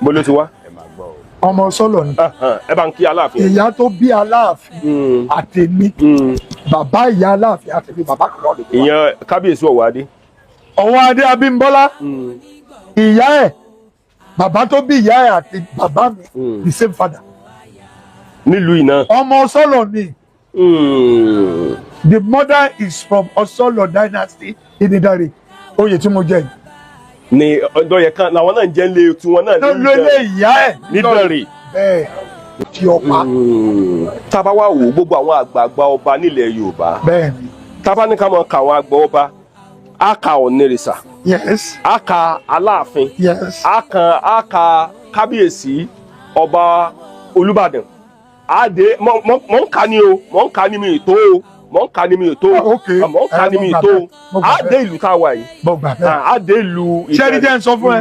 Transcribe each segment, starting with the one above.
Mo ló ti wá. Ọmọ Sọ́lọ̀ ni. Ẹ bá ń kí Aláàfin. Ìyá tó bí Aláàfin àtèmi, bàbá ìyá Aláàfin àtèmi, bàbá kan náà lè wá. Ìyẹn kábíyèsí Ọ̀wọ́adé. Ọ̀wọ́adé Abímbọ́lá, ìyá ẹ̀, bàbá tó bí ìyá ẹ̀ àti bàbá mi, the same father. Nílùú iná. Ọmọ Sọ́lọ̀ ni. The mother is from Osolo dynasty in Idanre. Oyè tí mo jẹ yìí. Ni ọ̀dọ̀ yẹn kan làwọn náà ń jẹ́ lé tiwọn náà ló lé ìyá ẹ̀ nídànrè. Bẹ́ẹ̀ tí ọpa. Tábà wá wò gbogbo àwọn àgbààgbà ọba nílẹ̀ Yorùbá. Bẹ́ẹ̀ ni. Tábà ní ká máa ka àwọn àgbà ọba, á ka Ọ̀nìrìsà. Yes. Á ka Aláàfin. Yes. Á ka Kábíyèsí ọba Olúbàdàn. Á dé mọ̀ ń ka ni o, mọ̀ ń ka ni mi tó o. Mọ̀ ń ka ni mi tó o, mọ̀ ń ka ni mi tó o. Á dé ìlú tá a wà yìí. Á dé ìlú. Ṣé ẹni jẹ́ ń sọ fún ẹ?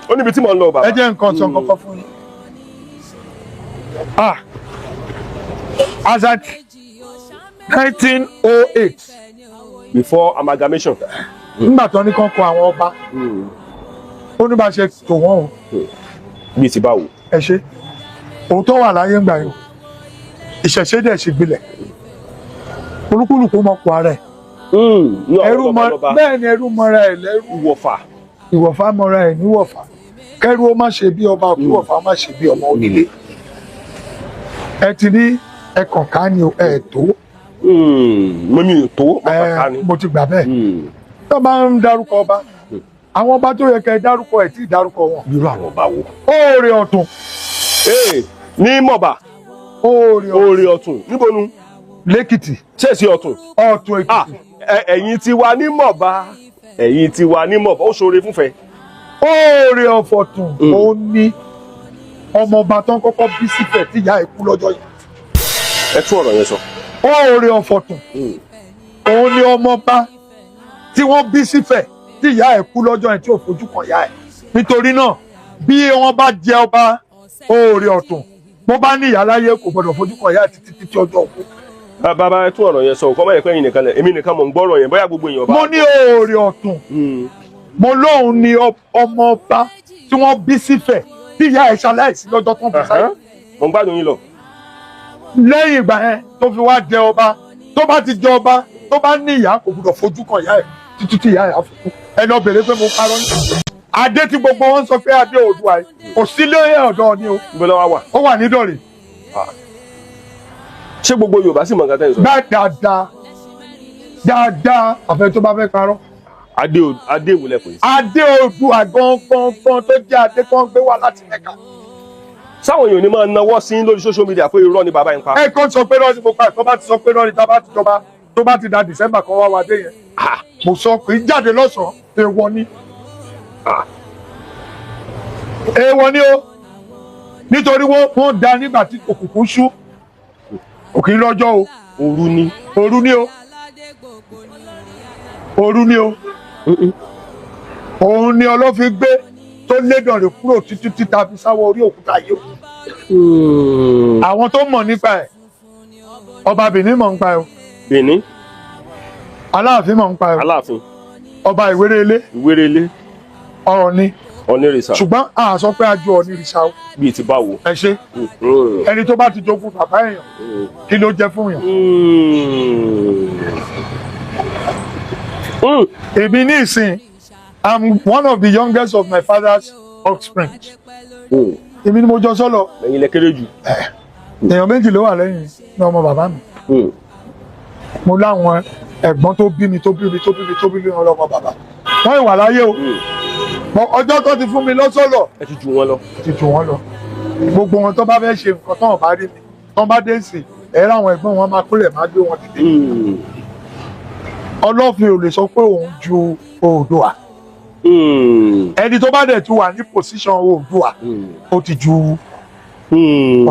Ó níbi tí mò ń lọ bàbá. Ẹ jẹ́ nǹkan sọ nǹkan fún yín. Ah, as at 1908. Before amalgamation. Nígbà tó ní kán kọ àwọn ọba, ó ní bá ṣe tò wọ́n o. Bíi ti báwo? Ẹ ṣe, òótọ́ wà láyé ń gbà yìí o. Ìṣẹ̀ṣe dẹ̀ ṣe gbilẹ̀. Olúkúlùkù mọ kó ara ẹ̀. Ẹrú mọ, bẹ́ẹ̀ ni ẹrú mọra ẹ̀ lẹ́rú. Ìwọ̀fà. Ìwọ̀fà mọra ẹ̀ níwọ̀fà. Kẹ́rú ó má ṣe bí ọba, kíwọ̀fà má ṣe bí ọmọ onílé. Ẹ ti ní ẹkàn ká ni ẹ tó. Mo mi ò tó, ọkàn ká ni. Mo ti gbà bẹ́ẹ̀. Tó bá ń dárúkọ ọba, àwọn ọba tó yẹ kẹ́ ẹ dárúkọ ẹ̀ tí ì dárúkọ wọn. Irú àwọn ọba wo? Oore Ọ̀tún. Ní Mọ̀bà. Oore Ọ̀tún. Níbo nu? Lẹ́kìtì. Ṣèṣe Ọ̀tún. Ọ̀tún Èkìtì. Ẹ̀yin ti wà ní Mọ̀bà. Ẹ̀yin ti wà ní Mọ̀bà. Ó ṣoore fúnfẹ́. Oore Ọ̀fọ̀tún ó ní ọmọọba tó ń kọ́kọ́ bí sífẹ̀ tí ìyá ẹ̀ kú lọ́jọ́ yìí. Ẹ tún ọ̀rọ̀ yẹn sọ. Oore Ọ̀fọ̀tún òun ní ọmọọba tí wọ́n bí sífẹ̀ tí ìyá ẹ̀ kú lọ́jọ́ yẹn tí ò fojú kan ìyá ẹ̀. Nítorí náà bí wọ́n bá jẹ ọba Oore Ọ̀tún, bó bá ní ìyá láyé kò gbọdọ̀ fojú kan ìyá ẹ̀ títí títí ọjọ́ òkú. Bàbá ẹ tún ọ̀rọ̀ yẹn sọ, kọ́ bá yẹ pé ẹ̀yin nìkan lẹ̀, èmi nìkan mò ń gbọ́rọ̀ yẹn, bóyá gbogbo èèyàn bá. Mo ní Oore Ọ̀tún, mo lóun ní ọmọ ọba tí wọ́n bí sífẹ̀ tí ìyá ẹ̀ ṣaláìsí lọ́jọ́ tó ń fi sáyé. Mo ń gbádùn yín lọ. Lẹ́yìn ìgbà yẹn tó fi wá jẹ ọba, tó bá ti jẹ ọba, tó bá ní ìyá kò gbọdọ̀ fojú kan ìyá ẹ̀ títí tí ìyá ẹ̀ á fi kú. Ẹ lọ bèrè pé mo parọ́ ní. Adé tí gbogbo wọn sọ pé adé Oòduà yìí kò sí lóye ọ̀dọ́ ni o. Níbo ló wá wà? Ó wà ní Ìdànrè. Ṣé gbogbo Yorùbá sì mọ nǹkan tẹ́ ń sọ? Bá dáadáa dáadáa, àfẹ́ tó bá fẹ́ parọ́. Adé ìwòlẹ̀ pé. Adé Oòduà gangan tó jẹ́ adé tó ń gbé wá láti Mẹ́kà. Sáwọn èèyàn ni máa nawọ́ sí lórí social media pé irọ́ ni bàbá yẹn pa. Ẹ kàn sọ pé irọ́ ni mo pa, tó bá ti sọ pé irọ́ ni tá bá ti jọba, tó bá ti da December kan wá wá dé yẹn. Mo sọ pé jáde lọ́sàn-án, èèwọ̀ ni. Èèwọ̀ ni o. Nítorí wọ́n da nígbà tí òkùnkùn ṣú. Òkè lọ́jọ́ o. Òru ni. Òru ni o. Òru ni o. Òun ni Ọlọ́fin gbé tó lédọ̀rẹ̀ kúrò títí títa fi sáwọ́ orí òkúta yìí o. Àwọn tó mọ̀ nípa ẹ̀, ọba Benin mọ̀ nípa ẹ̀ o. Benin. Aláàfin mọ̀ nípa ẹ̀ o. Aláàfin. Ọba Ìwéré-Ilé. Ìwéré-Ilé. Ọ̀ọ̀ni. Ọ̀nìrìsà. Ṣùgbọ́n a sọ pé a ju Ọ̀nìrìsà o. Bíi ti báwo. Ẹ ṣe. Ẹni tó bá ti jogún bàbá èèyàn, kí ló jẹ fún èèyàn? Èmi ní ìsìn, I'm one of the youngest of my father's offspring. Èmi ni mo jọ sọ́lọ. Ẹ̀yin lẹ kéré jù. Èèyàn méjì ló wà lẹ́yìn ní ọmọ bàbá mi. Mo láwọn ẹ̀gbọ́n tó bí mi tó bí mi tó bí mi tó bí mi lọ́mọ bàbá. Wọ́n ìwà láyé o. Ọjọ́ tó ti fún mi lọ́sọ̀lọ̀. Ẹ ti jù wọ́n lọ. Ẹ ti jù wọ́n lọ. Gbogbo wọn tó bá fẹ́ ṣe nǹkan tó bá rí mi, tó bá dé sí, ẹ ráwọn ẹ̀gbọ́n wọn máa kúlẹ̀ máa gbé wọn dìde. Ọlọ́fin ò lè sọ pé òun ju Oòduà. Ẹni tó bá dẹ̀ ti wà ní pòsíṣàn Oòduà, ó ti ju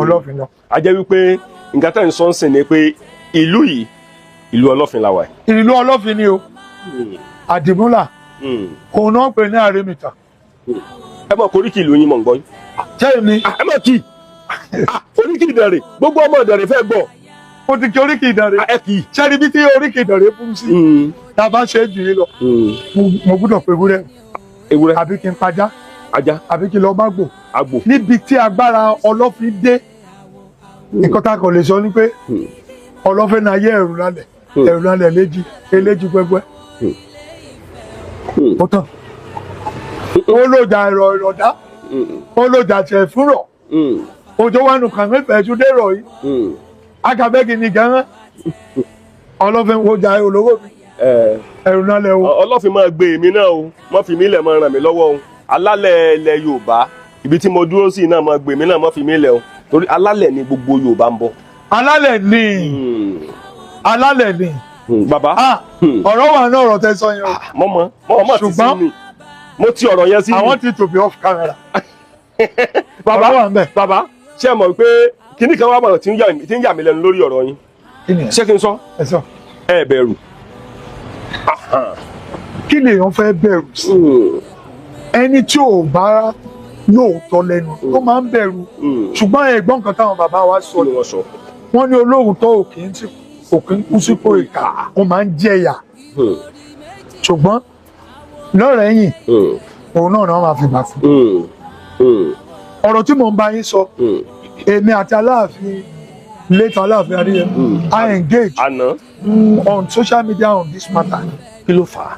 Ọlọ́fin lọ. A jẹ́ wípé nǹkan tẹ́ ń sọ ń sìn ni pé ìlú yìí, ìlú Ọlọ́fin la wà. Ìlú Ọlọ́fin ni o. Àdìmúlà. Òun náà pè ní àrèmìtà. Ẹ mọ̀ koríki ìlú yín mọ̀ ń gbọ́ yín. Ṣé èmi? Ẹ mọ̀ kí oríkì Ìdànrè, gbogbo ọmọ Ìdànrè fẹ́ gbọ́. Mo ti kí oríkì Ìdànrè. Ẹ kì í. Ṣé ibi tí oríkì Ìdànrè fún sí? Tá a bá ṣe é jù yín lọ. Mo gbúdọ̀ pé ewúrẹ́. Ewúrẹ́. Àbí kí n pajá. Ajá. Àbí kí lọ má gbò. Àgbò. Níbi tí agbára Ọlọ́fin dé, nǹkan tá a kò lè sọ ni pé Ọlọ́fin náà yẹ ẹ̀rù lálẹ̀, ẹ̀rù lálẹ̀ léjì eléjì pẹ́pẹ́. Ó tán. Ó lòjà ẹ̀rọ ìrọ̀dá, ó lòjà tiẹ̀ fúnrọ̀, òjò wa nù kàn mẹ́fẹ̀ẹ́ tún dé rọ̀ yìí. Akabẹ́gi ni gan-an. Ọlọ́fin wo jà olówó mi, ẹ̀rù lálẹ̀ o. Ọlọ́fin máa gbé èmi náà o, má fi mí lẹ̀, máa ràn mí lọ́wọ́ o. Alálẹ̀ ilẹ̀ Yorùbá, ibi tí mo dúró sí náà, máa gbé èmi náà, má fi mí lẹ̀ o, torí alálẹ̀ ni gbogbo Yorùbá ń bọ̀. Alálẹ̀ ni, alálẹ̀ ni. Bàbá. Ọ̀rọ̀ wà ní ọ̀rọ̀ tẹ́ sọ yẹn o. Mọ́mọ́ mọ́mọ́ ti sí mi, mo ti ọ̀rọ̀ yẹn sí mi. I want it to be off camera. Bàbá wà ń bẹ̀. Bàbá, ṣé ẹ mọ̀ pé kíní kan wà mọ̀ tí ń yà mí lẹ́nu lórí ọ̀rọ̀ yín? Ṣé kí n sọ? Ẹ sọ. Ẹ bẹ̀rù. Kí lèèyàn fẹ́ bẹ̀rù sí? Ẹni tí ò bá lóòótọ́ lẹ́nu tó máa ń bẹ̀rù. Ṣùgbọ́n ẹ̀gbọ́n kan táwọn bàbá wa sọ ni wọ́n ní olóòótọ́ ò kì í kú sípò ìkà, ó máa ń jẹ̀yà. Ṣùgbọ́n lọ́rẹ̀ẹ́yìn òun náà ni wọ́n máa fi gbà fún. Ọ̀rọ̀ tí mò ń bá yín sọ, èmi àti Aláàfin, late Aláàfin Adéyẹmí, I engage on social media on this matter. Kí ló fà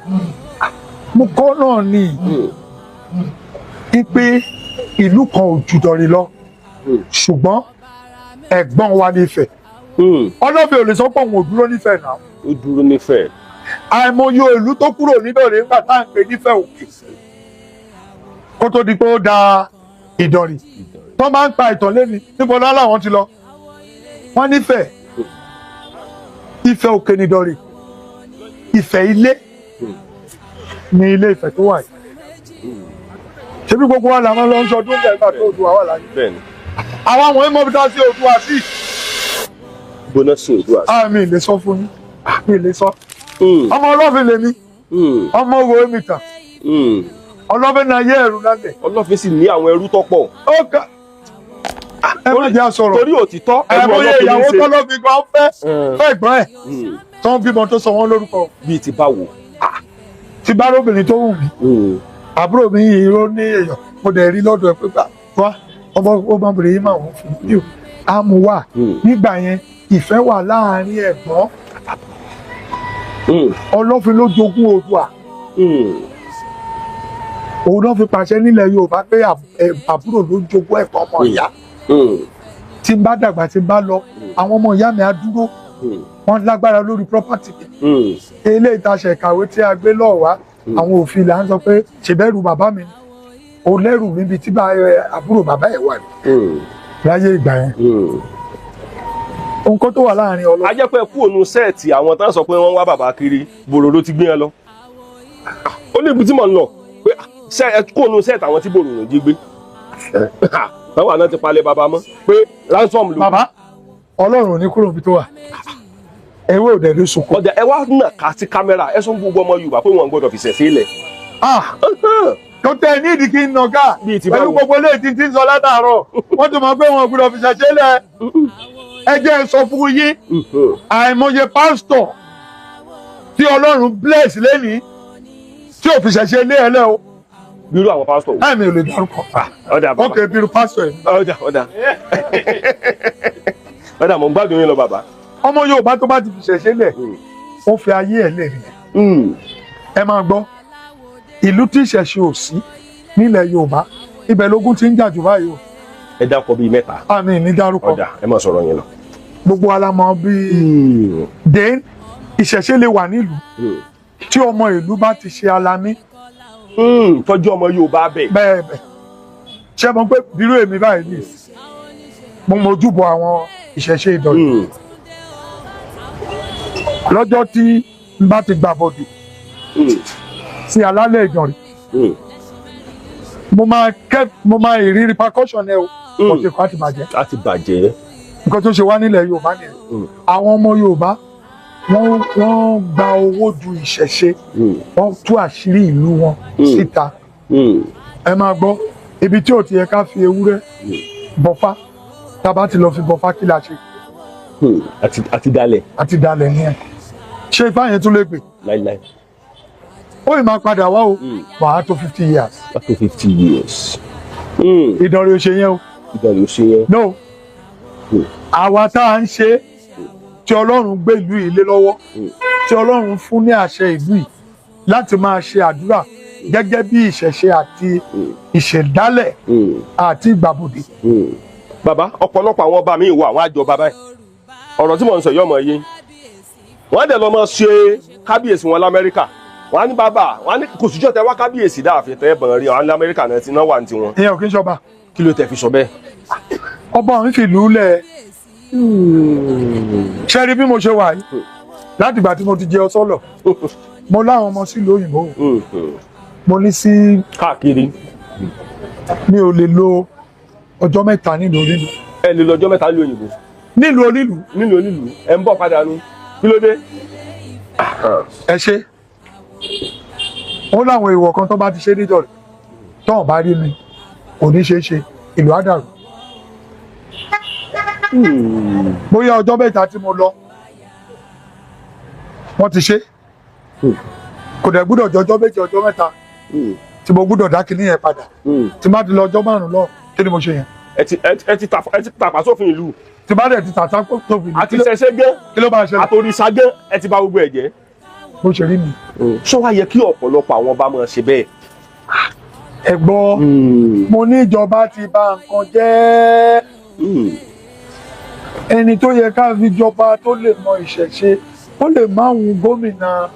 á? Mo kọ́ náà ni pé ìlú kan ò jù Ìdànrè lọ, ṣùgbọ́n ẹ̀gbọ́n wa nífẹ̀ẹ́. Ọlọ́fin ò lè sọ pé òun ò dúró nífẹ̀ẹ́ náà. Ó dúró nífẹ̀ẹ́. Àìmọye ìlú tó kúrò nídọ̀rẹ́ nígbà tá à ń pè nífẹ̀ẹ́ òkè kó tó di pé ó da Ìdànrè. Tó máa ń pa ìtàn lẹ́ni níbo náà làwọn ti lọ. Wọ́n nífẹ̀ẹ́ Ifẹ̀ òkè nídọ̀rẹ́, Ifẹ̀ ilé ní ilé Ifẹ̀ tó wà yìí. Ṣebí gbogbo wa làwọn lọ ń sọdún bẹ́ẹ̀ bá tó Oòduà wà láyé. Àwọn àwọn ẹmọ bíi sí Oòduà sí. Gbóná sí Oòduà sí. Mi lè sọ fún yín, mi lè sọ. Ọmọ Ọlọ́fin lèmi, ọmọ owó èmi tàn. Ọlọ́fin náà yé ẹ̀rù lálẹ́. Ọlọ́fin sì ní àwọn ẹrú tó pọ̀. Ẹ má jẹ́ àsọ̀rọ̀. Torí òtítọ́ ẹrú Ọlọ́fin ní í ṣe. Ìyàwó tọ́lọ́fin gan fẹ́ fẹ́ gbọ́n ẹ̀ tó ń bímọ tó sọ wọ́n lórúkọ. Bíi ti báwo? Ti bá lóbìnrin tó wù mí. Àbúrò mi yìí ló ní èèyàn, mo dẹ̀ rí lọ́dọ̀ ẹ̀ pé wá ọmọbìnrin yìí máa wọ́n fún mi. Àmú wà nígbà yẹn, ìfẹ́ wà láàárín ẹ̀gbọ́n. Ọlọ́fin ló jogún Oòduà. Òun náà fi pàṣẹ nílẹ̀ Yorùbá pé àbúrò ló jogún ẹ̀gbọ́n ọmọ ìyá. Tí n bá dàgbà, tí n bá lọ, àwọn ọmọ ìyá mi á dúró, wọ́n lágbára lórí property mi. Eléyìí tá a ṣe kàwé tí a gbé lọ́ọ̀ wá, àwọn òfin là ń sọ pé ṣèbẹ́rù bàbá mi ni, ò lẹ́rù níbi tí àbúrò bàbá ẹ̀ wà ní láyé ìgbà yẹn. Nǹkan tó wà láàrin Ọlọ́run. A jẹ́ pé kú òun sẹ́ẹ̀tì àwọn tán sọ pé wọ́n wá bàbá kiri, bòròró ti gbé yẹn lọ. Ó ní ibi tí mò ń lọ pé kú òun sẹ́ẹ̀tì àwọn tí bòròró jí gbé. Báwa náà ti palẹ̀ bàbá mọ́ pé ransom ló. Bàbá Ọlọ́run ò ní kúrò níbi tó wà, ewé ò dẹ̀ ló sunkún. Ọjà ẹ wá nà ká sí kámẹ́rà, ẹ sọ fún gbogbo ọmọ Yorùbá pé wọn gbọ́dọ̀ fi ṣẹ̀ sílẹ̀. Tó tẹ ní ìdí kí n nà ká pẹ̀lú gbogbo eléyìí tí ń sọ látàárọ̀, wọ́n tún mọ̀ pé wọn gbọ́dọ̀ fi ṣẹ̀ sílẹ̀. Ẹ jẹ́ n sọ fún yín, àìmọye pásítọ̀ tí Ọlọ́run bless lẹ́nìí tí ò fi ṣẹ̀ṣẹ̀ lé ẹ lẹ́ o. Bírú àwọn pásítọ̀ wo? Ẹ̀mí ò lè dárúkọ. Ọ̀dà bàbá. Ok, bírú pásítọ̀ yìí. Ọ̀dà ọ̀dà. Ọ̀dà mò ń gbádùn yín lọ bàbá. Ọmọ Yorùbá tó bá ti fi ṣẹ̀ṣẹ̀ lẹ̀, ó fi ayé ẹ̀ lẹ̀ nìyẹn. Ẹ máa gbọ́, ìlú tí ìṣẹ̀ṣe ò sí nílẹ̀ Yorùbá, ibẹ̀ lógún ti ń jà jù báyìí o. Ẹ dákọ bíi mẹ́ta. Àmì ní dárúkọ. Ọ̀dà ẹ máa sọ̀rọ̀ yín lọ. Gbogbo wa la mọ̀ bíi then ìṣẹ̀ṣe lè wà nílùú tí ọmọ ìlú bá ti ṣe alamí. Tọ́jú ọmọ Yorùbá bẹ́ẹ̀. Bẹ́ẹ̀ bẹ́ẹ̀. Ṣé mo pé bírú èmi báyìí ní mo mojúbọ àwọn ìṣẹ̀ṣe Ìdànrè. Lọ́jọ́ tí n bá ti gbà bọ̀dù sí alálẹ̀ Ìdànrè, mo máa ìrírí repercussion ẹ o, ọ̀tẹ̀ kan á ti bàjẹ́. Á ti bàjẹ́. Nǹkan tó ṣe wá nílẹ̀ Yorùbá nìyẹn. Àwọn ọmọ Yorùbá wọ́n gba owó ju ìṣẹ̀ṣe, wọ́n tú àṣírí ìlú wọn síta. Ẹ máa gbọ́, ibi tí ò ti yẹ ká fi ewúrẹ́ bọ̀fá, tá a bá ti lọ fi bọ̀fá kí la ṣe. Àti dalẹ̀. Àti dalẹ̀ nìyẹn. Ṣé ifá yẹn tún lè gbè? Láíláí. Ó ì máa padà wá o, wàá tó 50 years. Up to 50 years. Ìdànrè ò ṣe yẹn o. Ìdànrè ò ṣe yẹn. No. Àwa tá à ń ṣe tí Ọlọ́run gbé ìlú yìí lé lọ́wọ́, tí Ọlọ́run fún ní àṣẹ ìlú yìí láti máa ṣe àdúrà gẹ́gẹ́ bí ìṣẹ̀ṣe àti ìṣẹ̀dálẹ̀ àti ìgbàbọ̀dé. Bàbá, ọ̀pọ̀lọpọ̀ àwọn ọba mi wà, àwọn àjọba báyìí. Ọ̀rọ̀ tí mò ń sọ yọmọ yé. Wọ́n dẹ̀ lọ máa ṣe kábíyèsí wọn l'Amẹ́ríkà. Wọ́n á ní bàbá, wọ́n á ní kò síjọ́ tẹ wá kábíyèsí dáàfin tẹ́ bọ̀n rí àwọn l'Amẹ́ríkà náà ti náà wà ní tiwọn. Ìyẹn ò kí ń ṣọba. Kí ló tẹ fi sọ bẹ́ẹ̀? Ọba òun fìlú lẹ̀. Ṣé rí bí mo ṣe wà yìí? Láti ìgbà tí mo ti jẹ Ọsọ́lọ̀, mo láwọn ọmọ sílùú òyìnbó. Mo ní sí káàkiri. Mi ò lè lo ọjọ́ mẹ́ta nílùú onílùú. Ẹ lè lo ọjọ́ mẹ́ta nílùú òyìnbó. Nílùú onílùú. Nílùú onílùú. Ẹ ń bọ̀ padà nu. Kí ló dé? Ẹ ṣe. Ó láwọn èèwọ̀ kan tó bá ti ṣe níjọ́ rẹ̀. Tọ́hún bá rí mi, kò ní ṣeé ṣe, ìlú á dàrú. Bóyá ọjọ́ mẹ́ta tí mo lọ, wọ́n ti ṣe. Kò dẹ̀ gbúdọ̀ jọ ọjọ́ méje ọjọ́ mẹ́ta tí mo gbúdọ̀ dá kinní yẹn padà. Tí má ti lọ ọjọ́ márùn-ún lọ, kí ni mo ṣe yẹn? Ẹ ti tàpá sófin ìlú. Tí bá dẹ̀ ti tàpá sófin ìlú. Àti ṣẹṣẹ gán. Kí ló máa ṣẹlẹ̀? Àtòrìṣà gán, ẹ ti bà gbogbo ẹ̀ jẹ́. Bó ṣe rí mi. Ṣó wá yẹ kí ọ̀pọ̀lọpọ̀ àwọn ọba máa ṣe bẹ́ẹ̀? Ẹ gbọ́, mo ní ìjọba ti bà nǹkan jẹ́. Ẹni tó yẹ ká fi jọba tó lè mọ ìṣẹ̀ṣe, ó lè má wun gómìnà.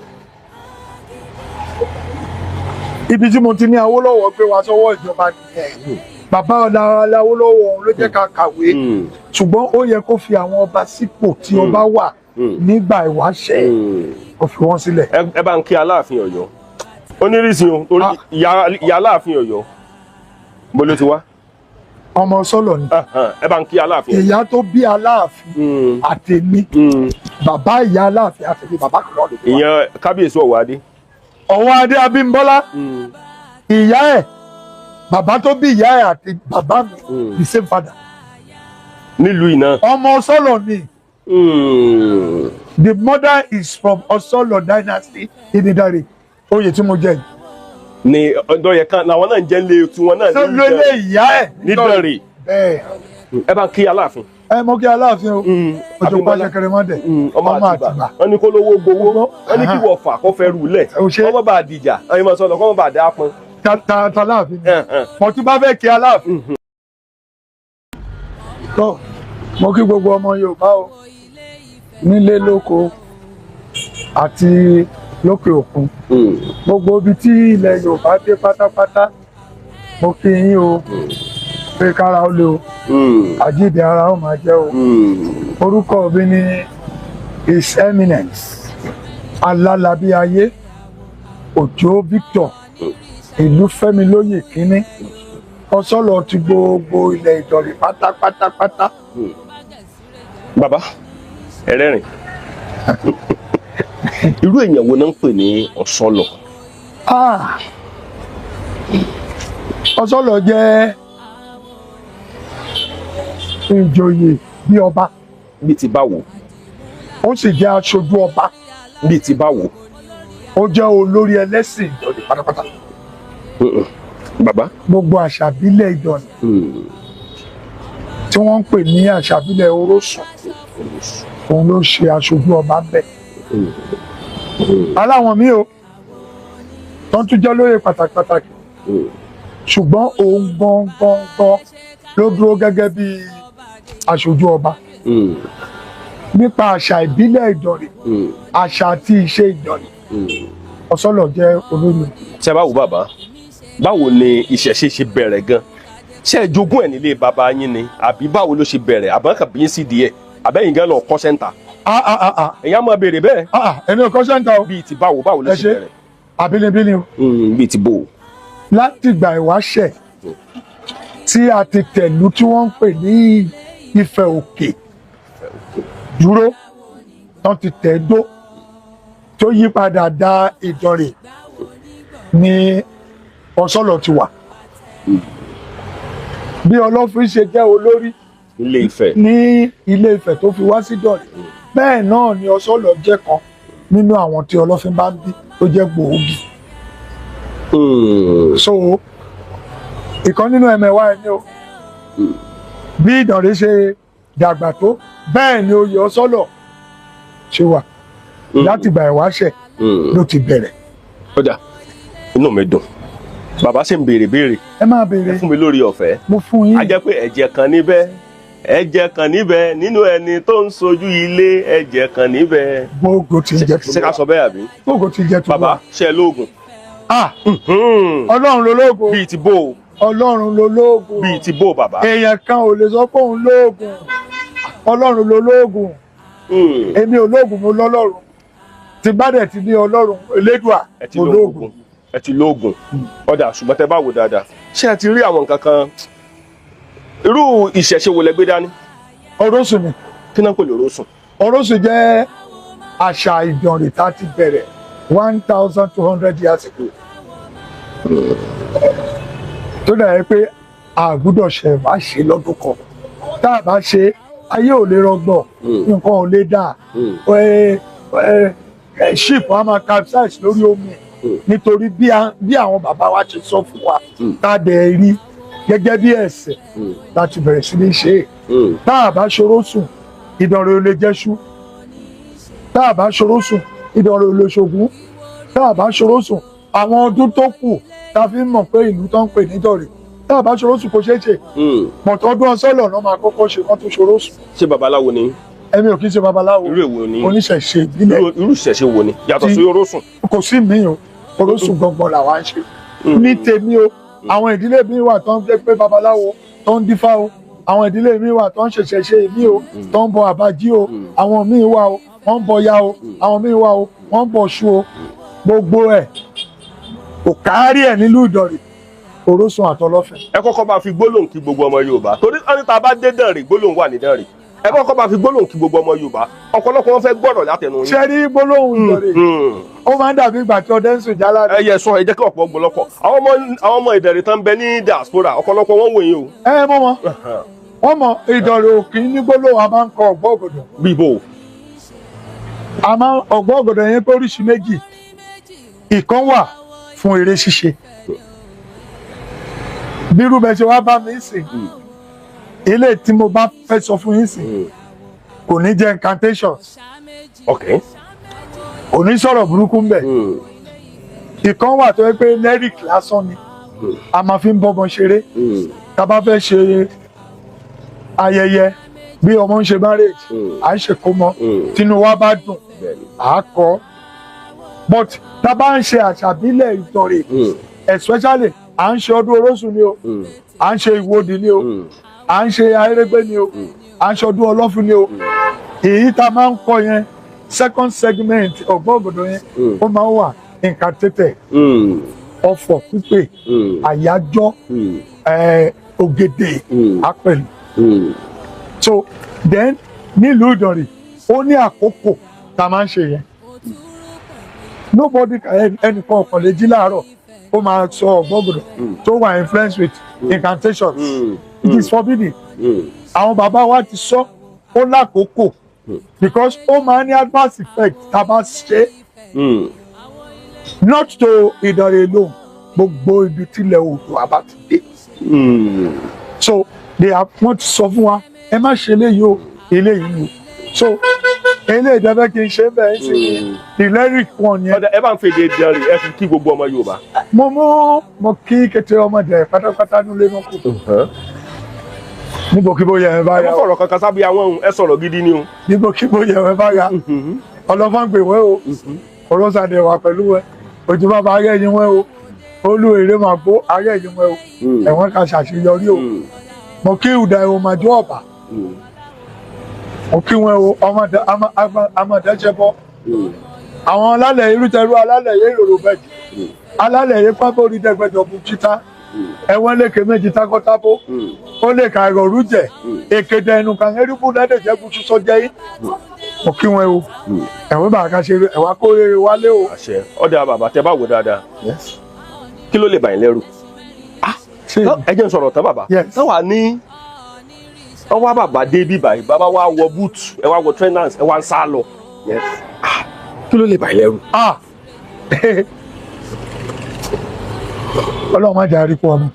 Ibi tí mo ti ní Awólọ́wọ̀ gbé wa sọ́wọ́ ìjọba nìyẹn. Bàbá Awólọ́wọ̀ òun ló jẹ́ ká kàwé. Ṣùgbọ́n ó yẹ kó fi àwọn ọba sípò tí ọba wà nígbà ìwáṣẹ̀, kó fi wọ́n sílẹ̀. Ẹ bá ń kí Aláàfin Ọ̀yọ́. Onírìsì o, torí ìyá Aláàfin Ọ̀yọ́ mo ló ti wá. Ọmọ Ọsọ́lọ̀ ni. Ẹ bá ń kí Aláàfin. Ìyá tó bí Aláàfin àtèmi, bàbá ìyá Aláàfin àtèmi, bàbá kan náà ló bí wa. Ìyẹn kábíyèsí Ọ̀wọ́adé. Ọ̀wọ́adé Abímbọ́lá, ìyá ẹ̀, bàbá tó bí ìyá ẹ̀ àti bàbá mi, the same father. Nílùú iná. Ọmọ Ọsọ́lọ̀ ni. The mother is from Ọsọ́lọ̀ dynasty in Ìdànrè. Oyè tí mo jẹ yìí. Ni ọ̀dọ̀ yẹn kan làwọn náà ń jẹ́ lé tiwọn náà ní lé ìyá ẹ̀ nídànrè. Bẹ́ẹ̀. Ẹ bá ń kí Aláàfin. Ẹ mọ kí Aláàfin o. Òjò pàṣẹ kẹrẹmọdẹ. Ọmọ Àtìbà. Wọ́n ní kó lówó gbowó. Wọ́n ní kí wọ́n fà kó fẹ́ rú lẹ̀. Kọ́ bá dìjà. Ẹ̀yin máa sọ lọ kọ́ bá dá pọn. Ta Aláàfin. Mo tún bá fẹ́ kí Aláàfin. Tó mo kí gbogbo ọmọ Yorùbá o, nílé lóko àti lókè òkun. Gbogbo ibi tí ilẹ̀ Yorùbá dé pátápátá, mo kí yín o, pé kára ó le o, àjíǹde ara ó máa jẹ́ o. Orúkọ mi ni His Eminence Alálàbíayé Òjó Victor Ìlúfẹ́milóyè kínní, Ọsọ́lọ̀ ti gbogbo ilẹ̀ Ìdànrè pátápátápátá. Bàbá ẹlẹ́rìn, irú èèyàn wo náà ń pè ní Ọsọ́lọ̀? Ọsọ́lọ̀ jẹ́ ìjòyè bí ọba. Bí ti báwo? Ó sì jẹ́ aṣojú ọba. Bí ti báwo? Ó jẹ́ olórí ẹlẹ́sìn Ìdànrè pátápátá. Bàbá. Gbogbo àṣà ìbílẹ̀ Ìdànrè tí wọ́n ń pè ní àṣà ìbílẹ̀ Orósùn, òun ló ṣe aṣojú ọba bẹ́ẹ̀. Aláwọn mi ò tán tún jẹ́ lóye pàtàkì pàtàkì, ṣùgbọ́n òun gangan ló dúró gẹ́gẹ́ bí aṣojú ọba nípa àṣà ìbílẹ̀ Ìdànrè, àṣà àti ìṣe Ìdànrè. Ọsọ́lọ̀ jẹ́ olórí. Ṣé báwo bàbá, báwo ni ìṣẹ̀ṣe ṣe bẹ̀rẹ̀ gan? Ṣé ẹ jogún ẹ̀ nílé bàbá yín ni àbí báwo ló ṣe bẹ̀rẹ̀? Àbá kàn bí yín sì díẹ̀, àbẹ́yìn gan lọ kọ́ sẹ́ńtà? Èyàn máa béèrè bẹ́ẹ̀. Èmi ò kọ́ sẹ́ńtà o. Bíi ti báwo báwo ló ṣe bẹ̀rẹ̀? Àbínibí ni o. Bíi ti bò. Láti ìgbà ìwáṣẹ̀ tí a ti tẹ̀lú tí wọ́n ń pè ní Ifẹ̀ Òkè dúró, tán ti tẹ̀ dó, tó yí padà da Ìdànrè ní Ọsọ́lọ̀ ti wà. Bí Ọlọ́fin ṣe jẹ́ olórí Ilé Ifẹ̀ ní Ilé Ifẹ̀ tó fi wá sí Ìdànrè, bẹ́ẹ̀ náà ni Ọsọ́lọ̀ jẹ́ kan nínú àwọn tí Ọlọ́fin bá ń bí tó jẹ́ gbòógì. So ìkan nínú ẹ̀mẹ̀wá ẹ̀ ni o. Bí Ìdànrè ṣe dàgbà tó, bẹ́ẹ̀ ni oyè Ọ̀sọ́lọ̀ ṣe wà látìgbà ìwáṣẹ̀ ló ti bẹ̀rẹ̀. Ó dà, inú mi dùn, bàbá sì ń béèrè béèrè. Ẹ máa béèrè. Ẹ fún mi lórí ọ̀fẹ́. Mo fún yín. A jẹ́ pé ẹ̀jẹ̀ kan níbẹ̀, ẹ̀jẹ̀ kan níbẹ̀ nínú ẹni tó ń sojú ilé, ẹ̀jẹ̀ kan níbẹ̀. Gbogbo ti ń jẹ́. Ṣé ká sọ bẹ́ẹ̀ àbí? Gbogbo ti ń jẹ́ tó. Bàbá, ṣe é lóògùn? Ah, Ọlọ́run ló lóògùn. Bíi ti bó o? Ọlọ́run ló lóògùn. Bíi ti bó o, bàbá? Èèyàn kan ò lè sọ pé òun lóògùn. Ọlọ́run ló lóògùn. Èmi ò lóògùn, mo lọ́lọ́run. Tí bá dẹ̀ ti ní Ọlọ́run Elédùà, Ẹ ti mo lóògùn. lóògùn. Ẹ ti lóògùn. Ọ̀dà, ṣùgbọ́n tẹ bá wò dáadáa, ṣé ẹ ti rí àwọn nǹkan kan? Irú ìṣẹ̀ṣe wo lẹ gbé dání? Orósùn ni. Kí náà ń pè lórósùn? Orósùn jẹ́ àṣà Ìdànrè tá a ti bẹ̀rẹ̀ 1,200 years ago, tó dà yẹ pé a gbúdọ̀ ṣe má ṣe lọ́dún kan. Tá a bá ṣe, ayé ò lè rọgbọ, nǹkan ò lè dà. Ship á máa capsize lórí omi, nítorí bí àwọn bàbá wa ṣe sọ fún wa, tá a dẹ̀ rí gẹ́gẹ́ bí ẹ̀sìn láti bẹ̀rẹ̀ sí ní ṣe é. Tá a bá ṣòro sùn, Ìdànrè ò lè jẹ́ṣú. Tá a bá ṣòro sùn, Ìdànrè ò lè ṣògùn. Tá a bá ṣòro sùn, àwọn ọdún tó kù tá a fi ń mọ̀ pé ìlú tó ń pè ní Ìdànrè, tá a bá ṣòro sùn, kò ṣeé ṣe. Mọ̀tọ́ ọdún ọsọ́lọ̀ náà máa kọ́kọ́ ṣe kán tó ṣòro sùn. Ṣé babaláwo ni? Ẹ̀mi ò kì í ṣe babaláwo. Irú èwo ni? Oníṣẹ̀ṣe ìbílẹ̀. Irú ìṣẹ̀ṣe wo ni yàtọ̀ sí orósùn? Kò sí mi o, orósùn gangan làwa ń ṣe ní tèmi o. Àwọn ìdílé mi wà tó ń jẹ́ pé babaláwo tó ń dífá o. Àwọn ìdílé mi wà tó ń ṣẹ̀ṣẹ̀ ṣe mí o, tó ń bọ àbájí o. Àwọn míì wà o, wọ́n ń bọ ya o. Àwọn míì wà o, wọ́n ń bọ ṣu o. Gbogbo ẹ̀ kò kárí ẹ̀ nílùú Ìdànrè, orósùn àtọlọ́fẹ̀. Ẹ kọ́kọ́ máa fi gbólóhùn kí gbogbo ọmọ Yorùbá, torí wọ́n ní tá a bá dé Dànrè, gbólóhùn wà ní Dànrè. Ẹ kọ́kọ́ máa fi gbólóhùn kí gbogbo ọmọ Yorùbá. Ọ̀pọ̀lọpọ̀ wọn fẹ́ gbọ́rọ̀ látẹnu yín. Ṣe rí gbólóhùn Ìdànrè, ó máa ń dàbí ìgbà tí ọdẹ ń sùn jálá. Ẹ yẹ sọ, ẹ jẹ́ kí ọ̀pọ̀ gbọ́lọ́pọ̀ àwọn ọmọ Ìdànrè tán bẹ ní diaspora, ọ̀pọ̀lọpọ̀ wọn wò yín o. Ẹ mọ wọn, wọn mọ Ìdànrè òkì ní gbólóhùn. A máa ń kọ ọgbọ ọgọdọ. Bí ibo? A máa ń ọgbọ ọgọdọ yẹn pé oríṣi méjì. Ìkan wà fún eré ṣíṣe, bírú bẹ ṣe wá bá mi sìn. Ilé tí mo bá fẹ́ sọ fún yín sìn kò ní jẹ́ incantations, kò ní sọ̀rọ̀ burúkú ń bẹ̀. Ìkan wà tó yẹ pé lyric lásán ni, a máa fi ń bọ́mọ ṣeré. Tá a bá fẹ́ ṣe ayẹyẹ, bí ọmọ ń ṣe marriage, à ń ṣe kómọ, tínú wa bá dùn, à á kọ́. But tá a bá ń ṣe àṣà ìbílẹ̀ Ìdànrè, especially à ń ṣe ọdún orósùn ni o, à ń ṣe ìwòdì ni o, à ń ṣe ayérégbé ni o, à ń ṣe ọdún ọlọ́fun ni o, èyí tá a máa ń kọ yẹn, second segment ọgbọ́n yẹn, ó máa ń wà incantated, ọ̀fọ̀ pípé, àyájọ́, ògèdè apẹ̀lú. So then nílùú Ìdànrè, ó ní àkókò tá a máa ń ṣe yẹn. Nobody, ẹnìkan ọ̀kan lè jí láàárọ̀, ó máa sọ ọ̀gbọ́gbọ̀dọ̀ tó wà influence with incantations. It is forbidden. Àwọn bàbá wa ti sọ, ó lákòókò, because ó máa ní adverse effect tá a bá ṣe, not to Ìdànrè alone, gbogbo ibi tílẹ̀ Oòduà bá ti dé. So they have, wọ́n ti sọ fún wa, ẹ má ṣe eléyìí o, eléyìí ni o. So eléyìí tẹ́fẹ́ kí n ṣe bẹ́ẹ̀ sí, the lyric one yẹn. Ọ̀dà, ẹ bá ń fèdè Ìdànrè, ẹ fi kí gbogbo ọmọ Yorùbá. Mo mú, mo kí kété ọmọdé pátápátá nílé náà kù níbòkíbó yẹn bá Ẹ yà má o. fọ̀rọ̀ kankan sábẹ́ àwọn ohun, ẹ sọ̀rọ̀ gidi ni o. Níbòkíbó yẹn bá yà, ọlọ́fọ́n gbè wẹ́ o, ọlọ́sàdẹ̀ wà pẹ̀lú wẹ́, ojú bàbá arẹ́ yín wẹ́ o, olú èrè máa gbó arẹ́ yín wẹ́ o, ẹ̀wọ̀n ká ṣàṣeyọrí o. Mo kí ìdá ẹ̀wọ̀n máa jó ọ̀bà, mo kí wọn o, ọmọdé amọ̀dẹ́sẹ̀bọ, àwọn alálẹ̀ irútẹrú, alálẹ̀ yé rorò bẹ́ẹ̀dì, alálẹ̀ yé pápá orí dẹ́gbẹ́jọ bu títà, ẹ̀wọ̀n lékè méjì takọ́tábó, ó lè ka ìrọ̀rú jẹ èkéde ẹnu kan erékù lẹ́dẹ̀jẹ́ bu sísọ jẹ́ yín. Mo kí wọn o, ẹ̀wọ̀n bá ká ṣe ẹ̀wọ̀n kó rere wálé o. Àṣẹ. Ọ̀dà bàbá, tẹ bá wò dáadáa, kí ló lè bà yín lẹ́rù? Ṣé Ẹ jẹ́ n sọ̀rọ̀ tán, bàbá. Yes. Tán wà ní wọ́n wá bàbá dé bí báyìí, bàbá wa wọ boot, ẹ wá wọ trainers, ẹ wá ń sá lọ. Kí ló lè bà yín lẹ́rù? Ah, Ọlọ́run má jẹ́ àríkú ọmọ.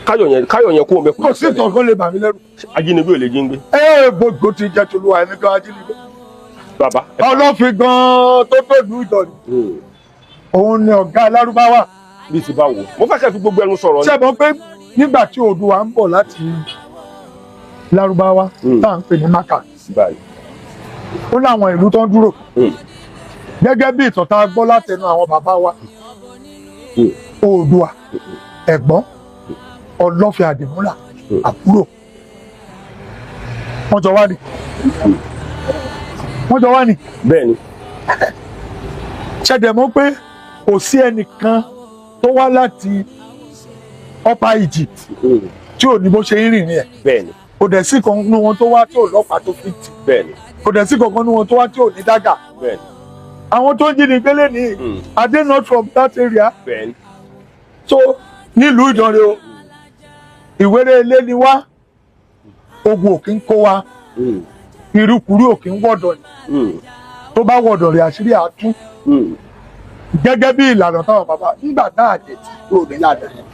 Káyọ̀ yẹn kó o mẹ́kọ̀ọ́. Kò sí ìtàn kan lè bà mí lẹ́rù. Ajínigbé ò lè jí ń gbé. Ẹ gbogbo ti jẹ́ tolúwa, ẹ̀mí gan ajínigbé. Bàbá. Ọlọ́fin gan-an tó tó lù Ìdànrè, òun ni ọ̀gá alárúbáwá. Bí ti bá wò, mo fẹ́ kẹ́ fi gbogbo ẹnu sọ̀rọ̀ ni. Ṣé mọ̀ pé nígbà tí Oòduà ń bọ̀ láti Lárúbáwá, tá à ń pè ní Maka, báyìí. ó láwọn ìlú tó ń dúró, gẹ́gẹ́ bí ìtàn tá a gbọ́ látẹnu àwọn bàbá wa, Oòduà ẹ̀gbọ́n, Ọlọ́fin Àdìmúlà àbúrò, wọ́n jọ wá ní, wọ́n jọ wá ní. Bẹ́ẹ̀ni. Ṣẹ̀dẹ̀ mọ̀ pé kò sí ẹnìkan tó wá láti Upper Egypt tí ò ní bó ṣe ń rìn ní ẹ̀. Kò dẹ̀ sí kan nínú wọn tó wá tí ò lọ́pàá tó fi tì. Kò dẹ̀ sí kankan nínú wọn tó wá tí ò ní dagger. Àwọn tó ń jí ní gbélé ní, are they not from that area? Bẹ́ẹ̀ni. So nílùú Ìdànrè o, ìwéré ilé ni wá, ogun ò kí ń kó wa, irúkúrú ò kí ń wọ̀dọ̀ ni. Tó bá wọ̀dọ̀ rẹ̀, àṣírí àtú, gẹ́gẹ́ bí ìlànà táwọn bàbá nígbà tá a dẹ̀ tí kúrò nílànà yẹn.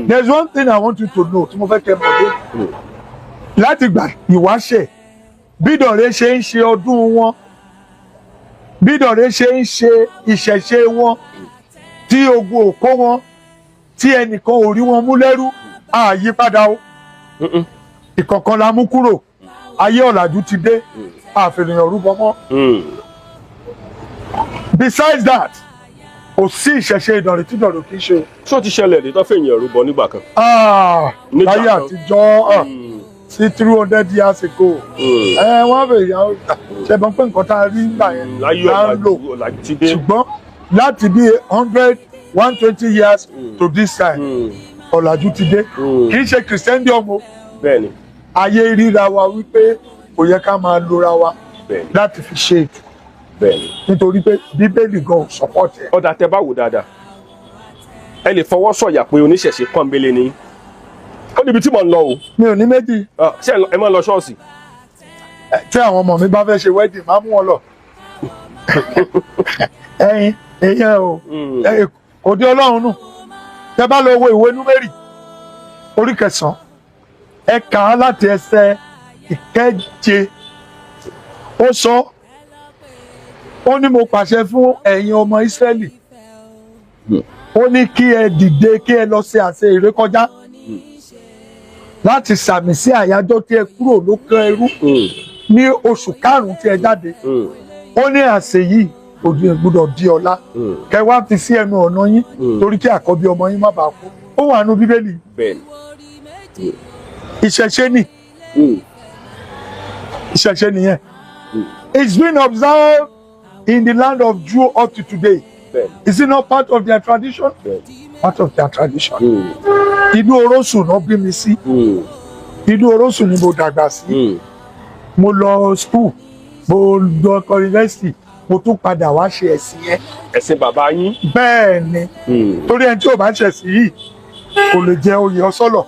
There's one thing I want you to know tí mo fẹ́ kẹ́ mọ̀ lónìí. Láti gbà ìwáṣẹ̀, bí Ìdànrè ṣe ń ṣe ọdún wọn, bí Ìdànrè ṣe ń ṣe ìṣẹ̀ṣe wọn, tí ogun ò kó wọn, tí ẹnìkan ò rí wọn mú lẹ́rú, àyípadà o. Ìkọ̀kan la mú kúrò. Ayé ọ̀làjú ti dé, àfihàn rúbọ mọ́. Besides that, kò sí ìṣẹ̀ṣe Ìdànrè tí Ìdànrè kì í ṣe o. Ṣó ti ṣẹlẹ̀ rí tó fèèyàn rúbọ nígbà kan? Ah, Nígbà láyé kan. àtijọ́, sí 300 years ago. Ẹ wọ́n fẹ́ yà ṣe mọ̀ pé nǹkan tá a rí nígbà yẹn Láyé là ń lò. ọ̀làjú, ọ̀làjú ti dé. Ṣùgbọ́n láti bí 100, 120 years to this time, ọ̀làjú ti dé. Kì í ṣe Christendom o. Ayé ríra wa wípé kò yẹ ká máa lora wa láti fi ṣe ètò, nítorí pé Bíbélì gan ò support ẹ̀. Ọ̀dà, tẹ bá wò dáadáa, ẹ lè fọwọ́ sọ̀yà pé oníṣẹ̀ṣe pọ́nbélé ni. Ó níbi tí mò ń lọ o. Mi ò ní méjì. Ah, ṣé ẹ máa ń lọ ṣọ́ọ̀ṣì? Tí àwọn ọmọ mi bá fẹ́ ṣe wedding, máa mú wọn lọ. Ẹyin èèyàn o, kò dé Ọlọ́run nù. Tẹ bá lọ wo ìwé Númérì orí 9, ẹ kà á láti ẹsẹ̀ 8, ó sọ, ó ní, "Mo pàṣẹ fún ẹ̀yin ọmọ Ísírẹ́lì," ó ní, "kí ẹ dìde, kí ẹ lọ ṣe àsè ìrékọjá láti sàmì sí àyájọ́ tí ẹ kúrò lóko ẹrú ní oṣù karùn-ún tí ẹ jáde." Ó ní àsè yìí kò gbọ́dọ̀ di ọ̀la. Kẹ wá fi sí ẹnu ọ̀nà yín, torí kí àkọ́bí ọmọ yín má bàa kú. Ó wà nínú Bíbélì. Ìṣẹ̀ṣe ni. Ìṣẹ̀ṣe nìyẹn. It's been observed in the land of Jew up to today. Is it not part of their tradition? Bẹ́ẹ̀ni. Part of their tradition. Inú Orósùn náà bí mi sí. Inú Orósùn ni mo dàgbà sí. Mo lọ school, mo lọ yunifásitì, mo tún padà wá ṣe ẹ̀sìn yẹn. Ẹ̀sìn bàbá yín. Bẹ́ẹ̀ ni, torí ẹni tí ò bá ṣẹ̀sìn yìí kò lè jẹ oyè ọsọ́lọ̀.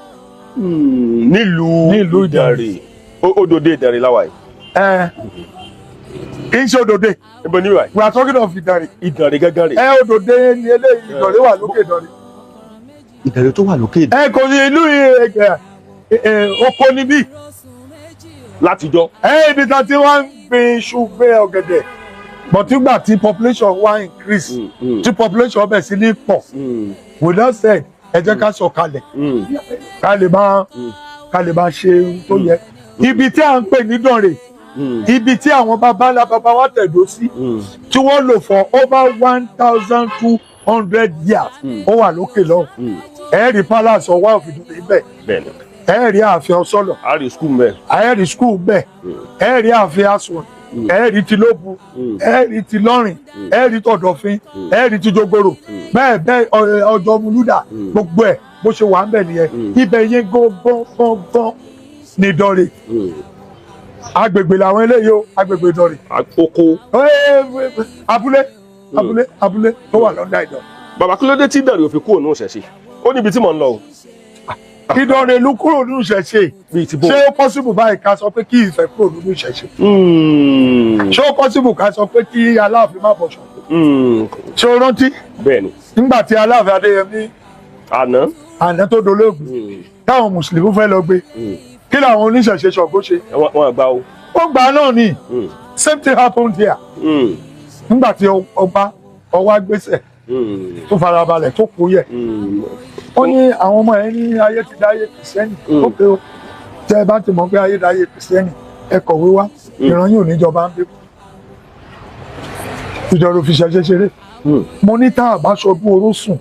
Nílùú Nílùú. Ìdànrè. Odòdó Ìdànrè láwa yìí. Ẹ kì í ṣe Òdòdó. Ibo ní wàyí? We are talking of Ìdànrè. Ìdànrè gángan rè. Ẹ Òdòdó ni eléyìí, Ìdànrè wà lókè Ìdànrè. Ìdànrè tó wà lókè. Ẹ kò ní ìlú ẹ ẹ oko níbí. Látijọ́. Ẹ ibi tá ti wá ń gbin iṣu, gbin ọ̀gẹ̀dẹ̀, but nígbà tí population wá increase, tí population bẹ̀ sí ní pọ̀, we now said, ẹ jẹ́ ká sọ̀kalẹ̀, ká lè máa ṣe ohun tó yẹ. Ibi tí à ń pè ní Ìdànrè, ibi tí àwọn baba ńlá baba wa tẹ̀dó sí, tí wọ́n lò for over 1,200 years, ó wà lókè lọ́hùn. Ẹ rí palace Ọwá of Ìdànrè bẹ́ẹ̀. Ẹ rí ààfin Ọ̀sọ́lọ̀. A rí school mẹ́. Ẹ rí school bẹ́ẹ̀, ẹ rí ààfin Àsùn, ẹ rí ti Lóbu, ẹ rí ti Lọ́rìn, ẹ rí tọ̀dọ̀fin, ẹ rí ti Jogoro, bẹ́ẹ̀ bẹ́ẹ̀, ọjọ́ Múlúdà, gbogbo ẹ̀ bó ṣe wà ń bẹ̀ nìyẹn. Ibẹ̀ yẹn gángan gángan ní Ìdànrè. Agbègbè làwọn eléyìí o, agbègbè Ìdànrè. Oko. Abúlé, abúlé, abúlé tó wà lọ́dà Ìdànrè. Bàbá, kí ló dé tí Ìdànrè ò fi kúrò ní ìṣẹ̀ṣe? Ó níbi tí mò ń lọ o. Ìdànrè ló kúrò nínú ìṣẹ̀ṣe. Bíi ti bó? Ṣé ó possible báyìí ká sọ pé kí Ifẹ̀ kúrò nínú ìṣẹ̀ṣe? Ṣé ó possible ká sọ pé kí Aláàfin má bọ̀ Ṣàngó? Ṣé o rántí? Bẹ́ẹ̀ni. Nígbà tí Aláàfin Adéyẹmí àná. àná tó dolóògbé, táwọn mùsùlùmí fẹ́ lọ gbé, kí làwọn oníṣẹ̀ṣe Ṣàngó ṣe? Wọ́n gbà o. Ó gbà á náà ni. Same thing happened here. Nígbà tí ọba ọwá gbèsè tó farabalẹ̀ tó kú yẹ, ó ní àwọn ọmọ ẹ ní ayé ti dáyé Kìrìsìtẹ́nì. Ó pé o tẹ́ ẹ bá ti mọ̀ pé ayé dáyé Kìrìsìtẹ́nì, ẹ kọ̀wé wá, ìran yóò níjọba ń bí ìjọba òfin ṣẹṣẹ ṣeré. Mo ní tá a bá sọdún orósùn,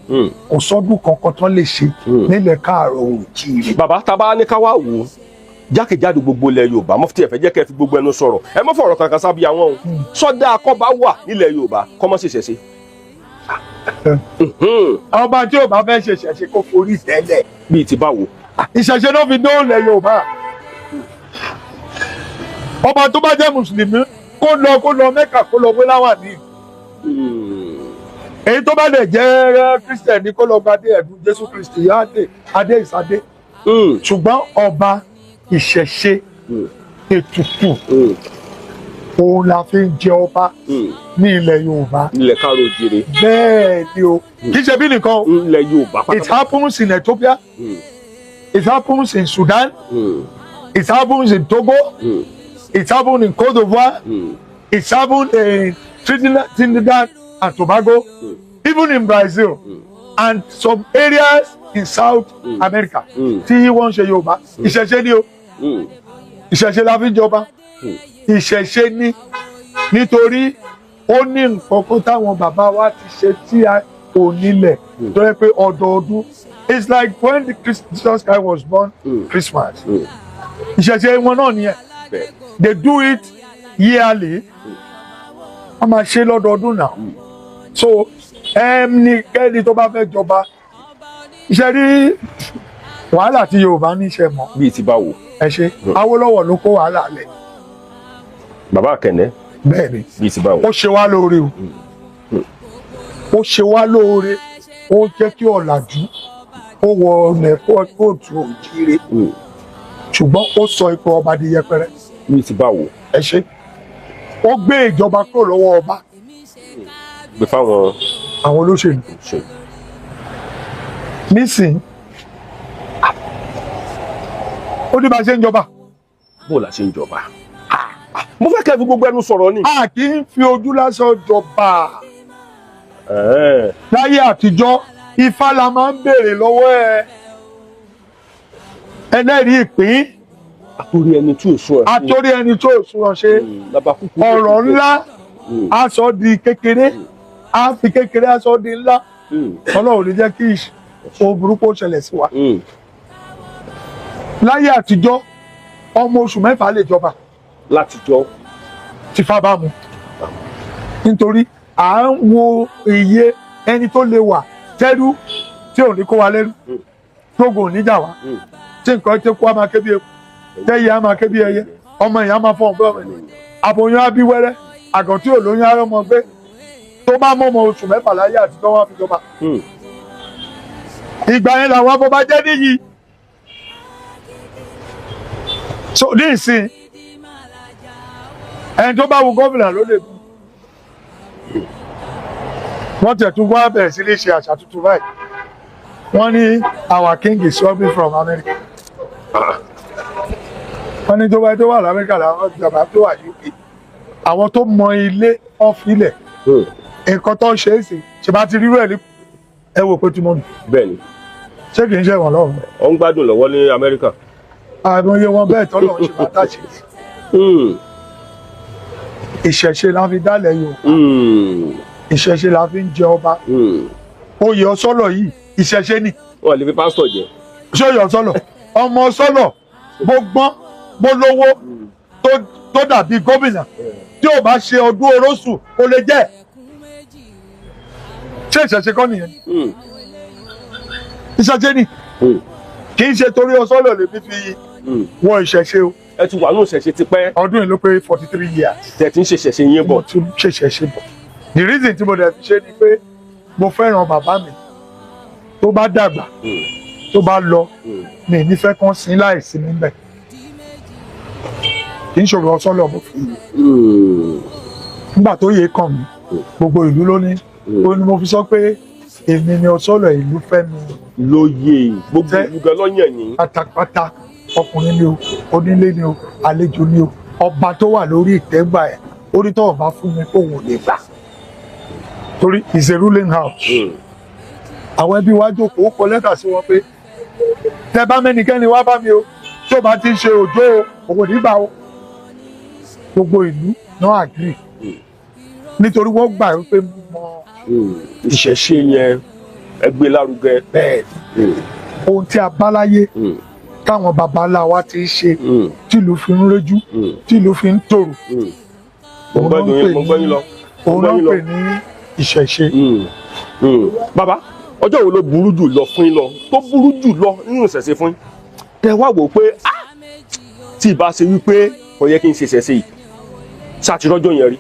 kò sọdún kankan tán lè ṣe nílẹ̀ káàárọ̀ oòjíire. Bàbá, tá a bá ní ká wá wò ó jákèjádò gbogbo ilẹ̀ Yorùbá, mo ti ẹ̀fẹ̀ jẹ́ kẹ́ ẹ fi gbogbo ẹnu sọ̀rọ̀, ẹ má fọ̀rọ̀ kankan sábì àwọn o. Sọ́dá akọ́bá wà nílẹ̀ Yorùbá kọ́mọ́ sì ṣẹ̀ṣẹ̀. Ọba tí ò bá fẹ́ ṣe ìṣẹ̀ṣe kó forí tẹ́lẹ̀. Bíi ti báwo? Ìṣẹ̀ṣe ló fi dóòlẹ̀ Yorùbá. Ọba tó bá jẹ́ mùsùlùmí, kó lọ Mẹ́kà, kó lọ wé láwàní. Èyí tó bá lè jẹ́ kírísítẹ̀nì, kó lọ gbadé ẹ̀dùn Jésù Kristi, adé adé ìsádé. Ṣùgbọ́n ọba ìṣẹ̀ṣe, ètùtù òun la fi ń jẹ ọba ní ilẹ̀ Yorùbá. Ilẹ̀ káàárọ̀ oòjíire. Bẹ́ẹ̀ ni o, kì í ṣe bí nìkan o. Ilẹ̀ Yorùbá It pátápátá. happens in Ethiopia, it happens in Sudan, it happens in Togo, it happens in Cote d'Ivoire, it happens in Trinidad and Tobago, even in Brazil and some areas in South America tí wọ́n ń ṣe Yorùbá. Ìṣẹ̀ṣe ni o. Ìṣẹ̀ṣe la fi ń jọba. Ìṣẹ̀ṣe ni, nítorí ó ní nǹkan kan táwọn bàbá wa ti ṣe tí a kò nílẹ̀ tó yẹ pé ọdọọdún, it's like when the Jesus Christ was born, Christmas. Ìṣẹ̀ṣe wọn náà nìyẹn. They do it yearly. Wọ́n máa ṣe lọ́dọọdún náà. So ẹnikẹ́ni tó bá fẹ́ jọba, iṣẹ́ rí wàhálà tí Yorùbá ní ṣe mọ́. Bíi ti báwo? Ẹ ṣe, Awólọ́wọ̀ ló kó wàhálà lẹ̀. Bàbá Àkàndé. Bẹ́ẹ̀ ni. Bíi ti báwo? Ó ṣe wá lóore o, ó ṣe wá lóore. Ó jẹ́ kí ọ̀làjú ó wọ ọ̀nà kóòtù òjíire, ṣùgbọ́n ó sọ ipò ọba di yẹpẹrẹ. Bíi ti báwo? Ẹ ṣe, ó gbé ìjọba kúrò lọ́wọ́ ọba. Gbé fáwọn àwọn olóṣèlú. Ṣe. Nísìn, ó ní bá a ṣe ń jọba. Bó la ṣe ń jọba? Mo fẹ́ kẹ́ ẹ fi gbogbo ẹnu sọ̀rọ̀ ni. A kì í fi ojú lásán jọba. Láyé àtijọ́, Ifá la máa ń béèrè lọ́wọ́ ẹ, ẹlẹ́rìí ìpín. Àtòrí ẹni tí ò sún ẹ. Àtòrí ẹni tó sùn ṣe. Bàbá kúkú. Ọ̀rọ̀ ńlá aṣọ di kékeré, á fi kékeré aṣọ di ńlá. Ọlọ́run ní jẹ́ kí ohun burúkú ó ṣẹlẹ̀ sí wa. Láyé àtijọ́, ọmọ oṣù 6 lè jọba. Látijọ́. Tí fá bá mu, nítorí à ń wo iye ẹni tó lè wà tẹ́rú tí ò ní kó wa lẹ́rú, tógun ò ní jà wá, tí nǹkan tí kú á máa ké bí eku, tẹ́yẹ á máa ké bí ẹyẹ, ọmọ ìyá máa fọhùn bí ọmọ ènìyàn, àbòyún á bí wẹ́rẹ́, àgàn tí ò lóyún á rọ́mọ gbé. Tó bá mọ́ ọmọ oṣù 6 láyé àtijọ́, wọn á fi jọba. Ìgbà yẹn làwọn afọbajẹ́ níyì. So ní ìsìn, ẹni tó bá wu gómìnà ló lè bú. Wọ́n tẹ̀ tún wá bẹ̀rẹ̀ sí ní ṣe àṣà tuntun báyìí. Wọ́n ní our king is coming from America. Wọ́n ní tó bá tó wà lamẹ́ríkà làwọn ìjọba tó wà UK, àwọn tó mọ ilé ọ̀fìlẹ̀. Nǹkan tó ń ṣe é sì ṣe bá ti rírọ ẹ̀ ní ẹ wò pé túmọ̀ nù. Bẹ́ẹ̀ni. Ṣé kì í ṣe ìwọ̀n lọ́wọ́? Ó ń gbádùn lọ́wọ́ ní Amẹ́ríkà. Àìmọye wọn bẹ́ẹ̀ tọ́lọ̀ ń ṣe máa tàṣe. Ìṣẹ̀ṣe la fi dálẹ̀ Yorùbá. Ìṣẹ̀ṣe la fi ń jẹ ọba. Oyè ọsọ́lọ̀ yìí, ìṣẹ̀ṣe ni. Wọ́n lè fi pásítọ̀ jẹ. Ṣé oyè ọsọ́lọ̀, ọmọ ọsọ́lọ̀, bó gbọ́n bó lówó tó dàbí gómìnà, tí ò bá ṣe ọdún orósù, kò lè jẹ́. Ṣé ìṣẹ̀ṣe kọ́ nìyẹn? Ìṣẹ̀ṣe ni. Kì í ṣe torí ọsọ́lọ̀ lè fi wọ ìṣẹ̀ṣe o. Ẹ ti wà ní ìṣẹ̀ṣe tipẹ́. Ọdún yìí ló pé 43 years. Tẹ̀ tí ń ṣe ìṣẹ̀ṣe yín bọ̀. Mo tún ṣe ìṣẹ̀ṣe bọ̀. The reason tí mo dẹ̀ fi ṣe ni pé mo fẹ́ràn bàbá mi. Tó bá dàgbà, tó bá lọ, mi nífẹ̀ẹ́ kan sí láìsí níbẹ̀. Kì í ṣòro ọsọ́lọ̀ mo fi nígbà tó yẹ kàn mí, gbogbo ìlú ló ní ó ní mo fi sọ pé Èmi ni Ọ̀ṣọ́lọ̀ ìlú Fẹ́mi. Lóye gbogbo ìlú gan lọ́yàn yín. Pátápátá, ọkùnrin ni o, onílé ni o, àlejò ni o, ọba tó wà lórí ìtẹ́gbà ẹ̀ orí tó ọba fún mi kóun ò lè gbà, torí is a ruling house. Àwọn ẹbí wa jókòó, ó kọ lẹ́tà sí wọn pé tẹ bá mẹ́nikẹ́ni wá bá mi o, tí o bá ti ń ṣe òjò o, òun ò ní gbà o. Gbogbo ìlú náà agree, nítorí wọ́n gbà wípé mo Ìṣẹ̀ṣe yẹn, ẹ gbé lárugẹ. Bẹ́ẹ̀, ohun tí a bá láyé táwọn baba ńlá wa ti ń ṣe, tìlú fi ń réjú, tìlú fi ń tòrò, Mo ń gbọ́ yín, mo ń gbọ́ yín lọ. òun náà ń pè ní ìṣẹ̀ṣe. Bàbá, ọjọ́ wo ló burú jù lọ fún yín lọ, tó burú jù lọ nínú ìṣẹ̀ṣe fún yín, tẹ wá wò ó pé, ah, tí ìbá ṣe wípé kò yẹ kí n ṣe ìṣẹ̀ṣe yìí, ṣàtìrọ́jọ́ yẹn rí?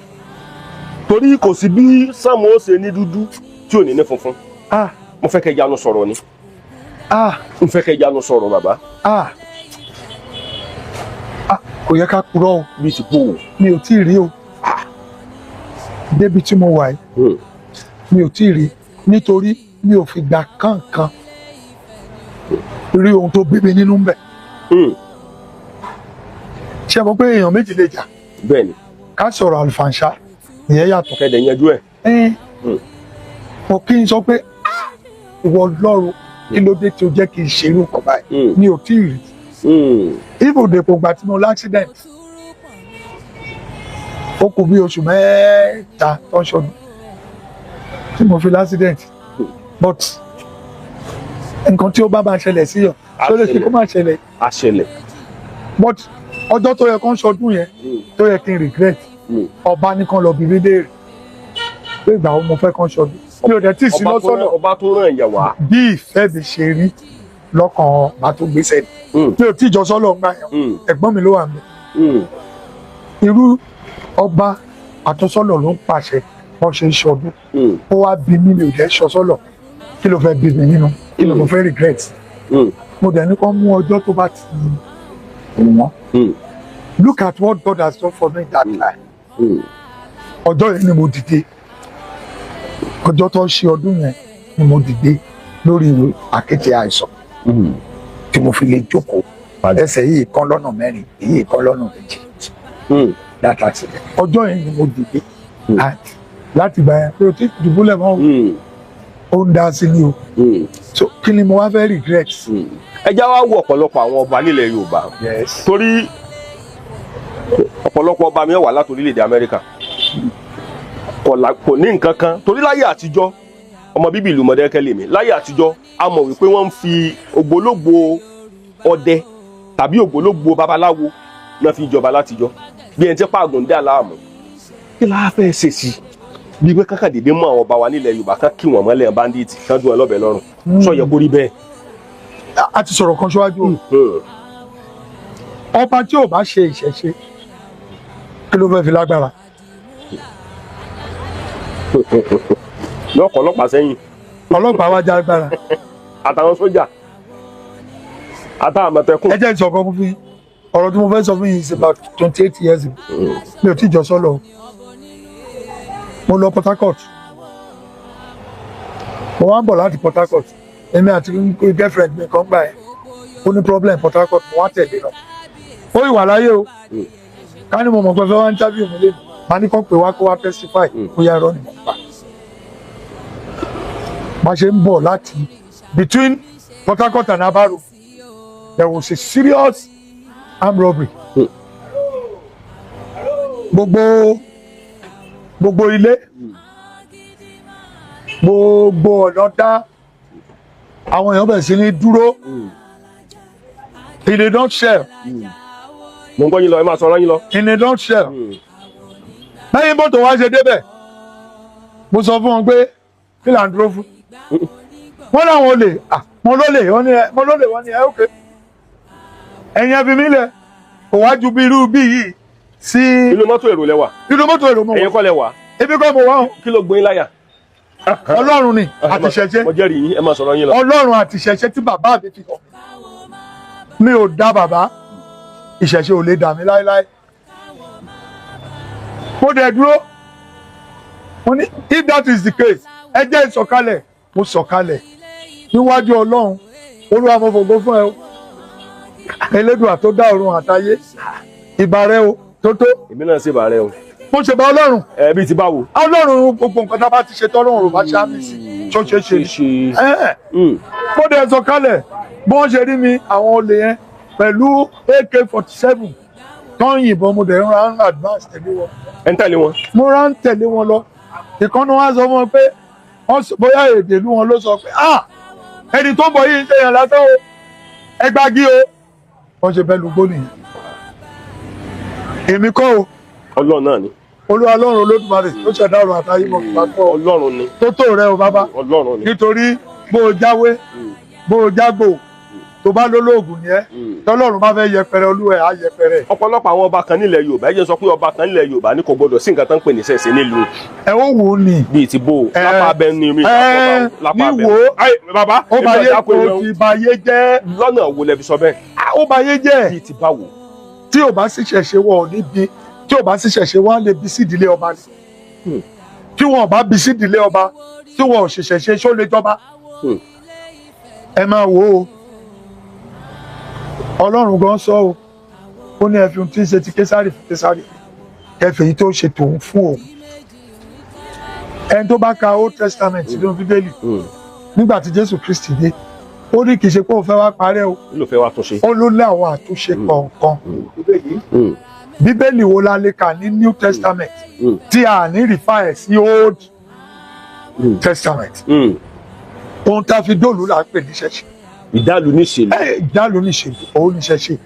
Torí kò sí bí sáàmù ó ṣe ní dúdú tí ò ní ní funfun. Ah. Mo fẹ́ kẹ́ yanu sọ̀rọ̀ ni. Ah. Mo fẹ́ kẹ́ yanu sọ̀rọ̀, bàbá. Ah ah, kò yẹ ká purọ́ o. Bí ti bò ó? Mi ò tí ì rí o. Débi tí mo wà yìí, mi ò tí ì rí, nítorí mi ò fi gbà kankan rí ohun tó bí mi nínú ń bẹ̀. Ṣé mo pé èèyàn méjì lè jà? Bẹ́ẹ̀ni. Ká sọ̀rọ̀ àlùfànṣá, ìyẹn yàtọ̀. Kẹ́dẹ̀ yanjú ẹ̀. Ẹ́n, mo kí n sọ pé, "Ah, ìwọ Ọlọ́run, kí ló dé tí o jẹ́ kí n ṣe irú nǹkan báyìí?" Mi ò tí ì rí. Ibùdó ìgbà tí mo l'accident, ó kù bí oṣù 3 tó ń ṣọdún tí mo fi l'accident, but nǹkan tí ó bá máa ṣẹlẹ̀ síyàn tó lè ṣe kó máa ṣẹlẹ̀. A ṣẹlẹ̀. But ọjọ́ tó yẹ kó ń ṣọdún yẹn, tó yẹ kí n regret, ọba ní kan lọ bí mi léèrè pé ìgbà wo mo fẹ́ kán ṣọdún. Mi ò dẹ̀ tí ì sí Ọba tó lọ́sọ̀nà. Ọba tó ràn yà wá. Bí ìfẹ́ mi ṣe rí lọ́kàn ọba tó gbéṣẹ́ ni. Mi ò tí ì jọ sọ́lọ̀ ń gbà yẹn, ẹ̀gbọ́n mi ló wà mí. Irú ọba àtọ́sọ́lọ̀ ló ń pàṣẹ wọ́n ṣe ń ṣọdún. Ó wá bí mi, mi ò dẹ̀ sọ sọ́lọ̀, kí ló fẹ́ bí mi nínú, kí ló mo fẹ́ regret? Mo dẹ̀ ní kó mú ọjọ́ tó bá ti wù wọ́n. Look at what God has done for me that time. Ọjọ́ yẹn ni mo dìde, ọjọ́ tó ń ṣe ọdún yẹn ni mo dìde lórí àkéte àìsàn tí mo fi lè jókòó. Ẹsẹ̀ yìí kan lọ́nà mẹ́rin, èyí kan lọ́nà méjì. That accident, ọjọ́ yẹn ni mo dìde, and láti ìgbà yẹn mi ò tí dùbúlẹ̀ mọ́ o. Ó ń dá sí ni o. So kí ni mo wá fẹ́ regret? Ẹ já wá wo ọ̀pọ̀lọpọ̀ àwọn ọba nílẹ̀ Yorùbá. Yes. Torí ọ̀pọ̀lọpọ̀ ọba mi wà láti orílẹ̀-èdè Amẹ́ríkà, kò ní nǹkan kan, torí láyé àtijọ́, ọmọ bíbí ìlú Mọ̀dẹ́kẹ́ lèmi, láyé àtijọ́ a mọ̀ wípé wọ́n ń fi ògbólógbò ọdẹ tàbí ògbólógbò babaláwo náà fi jọba látijọ́, bí ẹni tí pàgùn dà láàmú. Kí la fẹ́ ṣe sí bí pé kákà dédé mú àwọn ọba wa nílẹ̀ Yorùbá, ká kí wọ́n mọ́lẹ̀ bandit, ká dún ẹ lọ́bẹ̀ lọ́rùn, sọ yẹ kó rí bẹ́ẹ̀? A ti sọ̀rọ̀ kan síwájú o. Ọba tí ò bá ṣe ìṣẹ̀ṣe, kí ló fẹ́ fi lágbára? Lọ́kọ̀ ọlọ́pàá sẹ́yìn. Ọlọ́pàá wá já agbára. Àtàwọn sójà, àtàwọn àmọ̀tẹ́kùn. Ẹ jẹ́ ìsọ̀kan fún yín. Ọ̀rọ̀ tí mo fẹ́ sọ fún yín is about 28 years ago. Mi ò tí ì jọ sọ́lọ̀ o. Mo lọ Port Harcourt, mo wá ń bọ̀ láti Port Harcourt. Èmi àti girlfriend mi kan gbà ẹ́, ó ní problem Port Harcourt, mo wá tẹ̀lé lọ. Ó ìwà láyé o. Ká ní mo mọ̀ pé fẹ́ wá interview mi lẹ́nu, màá ní kàn pé wá kó wá testify bóyá irọ́ ni mo pa. Bá ṣe ń bọ̀ láti between Port Harcourt and Aba Road, there was a serious armed robbery. Gbogbo ilé, gbogbo ọ̀nà dá, àwọn èèyàn bẹ̀rẹ̀ sí ní dúró in a nutshell. Mo ń gbọ́ yín lọ, ẹ máa sọ̀rọ̀ yín lọ. In a nutshell, lẹ́yìn mọ́tò wá ṣe débẹ̀, mo sọ fún wọn pé kí là ń dúró fún? Wọ́n láwọn olè. Ah, mo lólè, wọ́n ní ẹ mo lólè, wọ́n ní ẹ ok, ẹ̀yin ẹ fi mí lẹ̀. Kò wá ju bí irú bí yìí sí. Inú mọ́tò èrò lẹ́wà? Inú mọ́tò èrò mo Ẹ̀yin wà. kọ́ lẹ́wà? Ebi kọ́ mo wá o. Kí ló gbé yín láyà? Ọlọ́run ni àti ṣẹ̀ṣẹ̀. Mo jẹ́rìí yín, ẹ máa sọ̀rọ̀ yín lọ. Ọlọ́run àti ìṣẹ̀ṣẹ̀ tí bàbá mi fi hàn mí. Mi ò dá bàbá, ìṣẹ̀ṣẹ̀ ò lè dà mí láéláé. Mo dẹ̀ dúró, mo ní if that is the case, ẹ jẹ́ ìsọ̀kalẹ̀. Mo sọ̀kalẹ̀ níwájú Ọlọ́run. Olúwa, mo fògo fún ẹ o, Elédùà tó dá ọ̀run àtayé, ìbà rẹ o tó tó. Èmi náà ṣe bàárẹ̀ o. Mo ṣe bá Ọlọ́run. Ẹ bíi ti báwo? Ọlọ́run, gbogbo nǹkan tá a bá ti ṣe, tọ́lọ́run ò bá ṣe àmì sí, tó ṣe ṣe. Ṣe. Ẹ̀ mo dẹ̀ sọ̀kalẹ̀, bí wọ́n ṣe rí mi, àwọn olè yẹn pẹ̀lú AK-47 tó ń yìnbọn, mo dẹ̀ ń ra ń advance tẹ̀lé wọn. Ẹ ń tẹ̀lé wọn. Mo ra ń tẹ̀lé wọn lọ. Ìkànnì wọn sọ fún wọn pé bóyá èdè ìlú wọn ló sọ pé, "Ah, ẹni tó ń bọ̀ yìí ń ṣèyàn lásán o, ẹ gbági o." Wọ́n ṣe bẹ́ẹ̀ lùgbó nìyẹn. Èmi kọ́ o. Ọlọ́run náà ni. Olúwa Ọlọ́run Olódùmarè tó ṣẹ̀dá ọ̀run àtayé, mọ̀ nípa fún ọ. Ọlọ́run ni. Tó tó rẹ o, bàbá. Ọlọ́run ni. Nítorí bó o jáwé, bó o jágbò, tó bá lólóògùn ni ẹ, tọ́lọ́run bá fẹ́ yẹpẹrẹ olúwẹ̀, á yẹpẹrẹ. Ọ̀pọ̀lọpọ̀ àwọn ọba kan nílẹ̀ Yorùbá, ẹ jẹ́ sọ pé ọba kan nílẹ̀ Yorùbá ní kò gbọdọ̀ sí nǹkan tó ń pè ní ṣẹ̀ṣẹ̀ nílùú. Ẹ ó wù ú nì. Bíi ti bó o? Lápá abẹ ni mi. Lápá abẹ. Níwò. Ayé bàbá, Ó èmi bá yé ọ̀dà kó kó ìwé ti ba yé jẹ́. Lọ́nà wo lẹ fi sọ bẹ́ẹ̀? Ó ba yé jẹ́. Bíi ti báwo? Tí ò bá sì ṣẹ̀ṣẹ̀ wọ̀ ọ́ níbi tí ò bá sì ṣẹ̀ṣẹ̀ wọ́n á lè bí sídìílé ọba ni. Tí wọn ò bá bí sídìílé ọba, tí wọn ò ṣẹ̀ṣẹ̀ ṣe, ṣó lè jọba? Ẹ máa wò ó, Ọlọ́run gan sọ o, ó ní ẹ fi ohun tí ń ṣe ti Késàrì fún Késàrì, ẹ fi èyí tó ṣe tòun fún òun. Ẹni tó bá ka Old Testament nínú Bíbélì, nígbà tí Jésù Kristi dé, ó ní kì í ṣe pé òun fẹ́ wá parẹ́ o. Kí ló fẹ́ wá tún ṣe? Ó ló lé àwọn àtúnṣe kọ̀ọ̀kan. Bíbélì wo la lè kà ní New Testament tí a ní refer sí Old Testament? Ohun tá a fi dóòlù là ń pè ní ṣẹ̀ṣẹ̀. Ìdálù níṣèlú. Ẹ ìdálù níṣèlú, òun ní ṣẹ̀ṣẹ̀.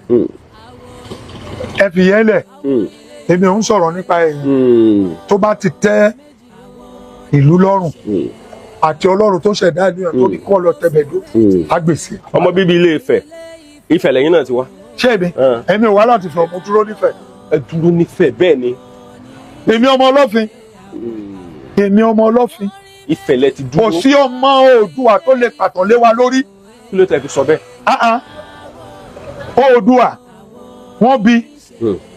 Ẹ fi yẹn lẹ̀. Èmi ò ń sọ̀rọ̀ nípa èèyàn. Tó bá ti tẹ́ ìlú lọ́rùn àti Ọlọ́run tó ṣẹ̀dá ìlú yẹn, tó ní kọ́ lọ tẹ̀bẹ̀dó agbèsè. Ọmọ bíbí ilé Ifẹ̀, Ifẹ̀ lẹ́yìn náà ti wá. Ṣé èmi? Èmi ò wá láti fẹ́, mo dúró nífẹ̀ẹ́. Ẹ dúró nífẹ̀ẹ́, bẹ́ẹ̀ ni. Èmi ọmọ Ọlọ́fin, èmi ọmọ Ọlọ́fin. Ifẹ̀ lẹ ti Kò dúró. sí ọmọ Oòduà tó lè pàtàn lé wa lórí. Kí ló tẹ̀ fi sọ bẹ́ẹ̀? Ah ah. Oòduà wọ́n bí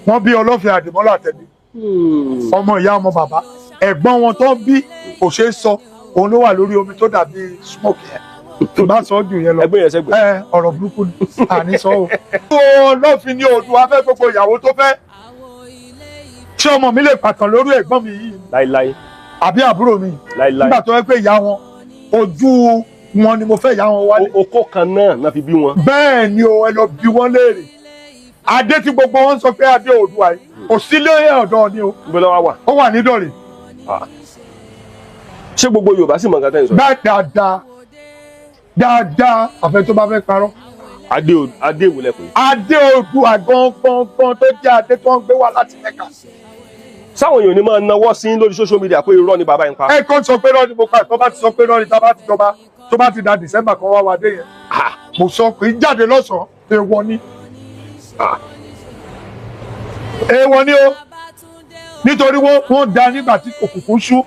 wọ́n bí Ọlọ́fin Àdìmọ́lá Àtẹ̀bí, ọmọ ìyá, ọmọ bàbá. Ẹ̀gbọ́n wọn tó bí kò ṣeé sọ, òun ló wà lórí omi tó dàbí smoke yẹn, tó bá sọ jù yẹn lọ. Ẹgbẹ́ yẹn sẹ́gbẹ̀ẹ́. Ẹ ọ̀rọ̀ burúkú ni, àní sọ o. Ọlọ́fin ní Oòduà fẹ́ gbogbo ìyàwó tó fẹ́. Ṣé ọmọ mi lè pàtàn lórí ẹ̀gbọ́n mi yìí? Láíláí. Àbí àbúrò mi? Láíláí. Nígbà tó yẹ pé ìyá wọn, ojú wọn ni mo fẹ́ ìyá wọn wálé. Okó kan náà náà fi bí wọn. Bẹ́ẹ̀ ni o, ẹ lọ bí wọ́n léèrè. Adé tí gbogbo wọn sọ pé adé Oòduà yìí, kò sí lé ọ̀dọ́ ni o. Níbo ló wá wà? Ó wà ní Ìdọ̀rè. Ah. Ṣé gbogbo Yorùbá sì mọ nǹkan tẹ́ ń sọ? Bẹ́ẹ̀ dáadáa dáadáa, àfẹ́ tó bá fẹ́ parọ́. Adé ìwòlẹ̀ pé. Adé Oòduà gangan tó jẹ́ adé tó ń gbé wá láti Mẹ́kà. Sáwọn èèyàn ní máa nawọ́ sí lórí social media pé irọ́ ni bàbá yẹn pa. Ẹ kàn sọ pé rọ́ọ̀nì mo pa, tó bá ti sọ pé rọ́ọ̀nì, tá bá ti jọba, tó bá ti da December kan wá wá dé yẹn. Ah. Mo sọ pé jáde lọ́sàn-án, èèwọ̀ ni. Ah. Èèwọ̀ ni o, nítorí wọ́n da nígbà tí òkùnkùn ṣú,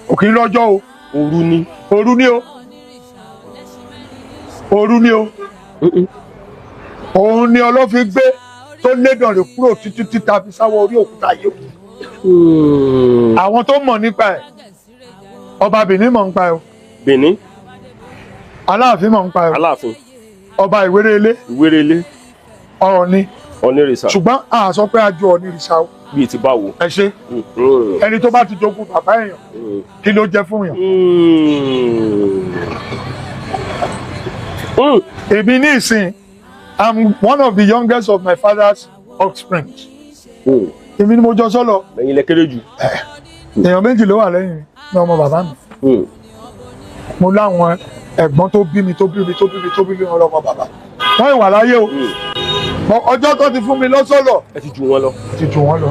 òkè lọ́jọ́ o. Òru ni. Òru ni o, òru ni o. Òun ni Ọlọ́fin gbé tó lédàn rè kúrò títí títa fi sáwọ orí òkúta yìí. Àwọn tó mọ̀ nípa ẹ̀, ọba Benin mọ̀ nípa ẹ̀ o. Benin. Aláàfin mọ̀ nípa ẹ̀ o. Aláàfin. Ọba Ìwéré-Ilé. Ìwéré-Ilé. Ọ̀ọ̀ni. Ọ̀nìrìsà. Ṣùgbọ́n a sọ pé a ju Ọ̀nìrìsà o. Bíi ti báwo? Ẹ ṣe. Ẹni tó bá ti jogún bàbá èèyàn, kí ló jẹ́ fún èèyàn? Èmi ní ìsìn, I'm one of the youngest of my father's offspring. Èmi ni mo jọ sọ́lọ. Ẹ̀yin lẹ kéré jù. Èèyàn méjì ló wà lẹ́yìn mi ní ọmọ bàbá mi. Mo láwọn ẹ̀gbọ́n tó bí mi, tó bí mi, tó bí mi, tó bí mi, wọn lọ́mọ bàbá wọ́n ìwà láyé o. Bọ̀ ọjọ́ tó ti fún mi lọ́sọ̀lọ̀, Ẹ ti jù wọn lọ. ti jù wọ́n lọ.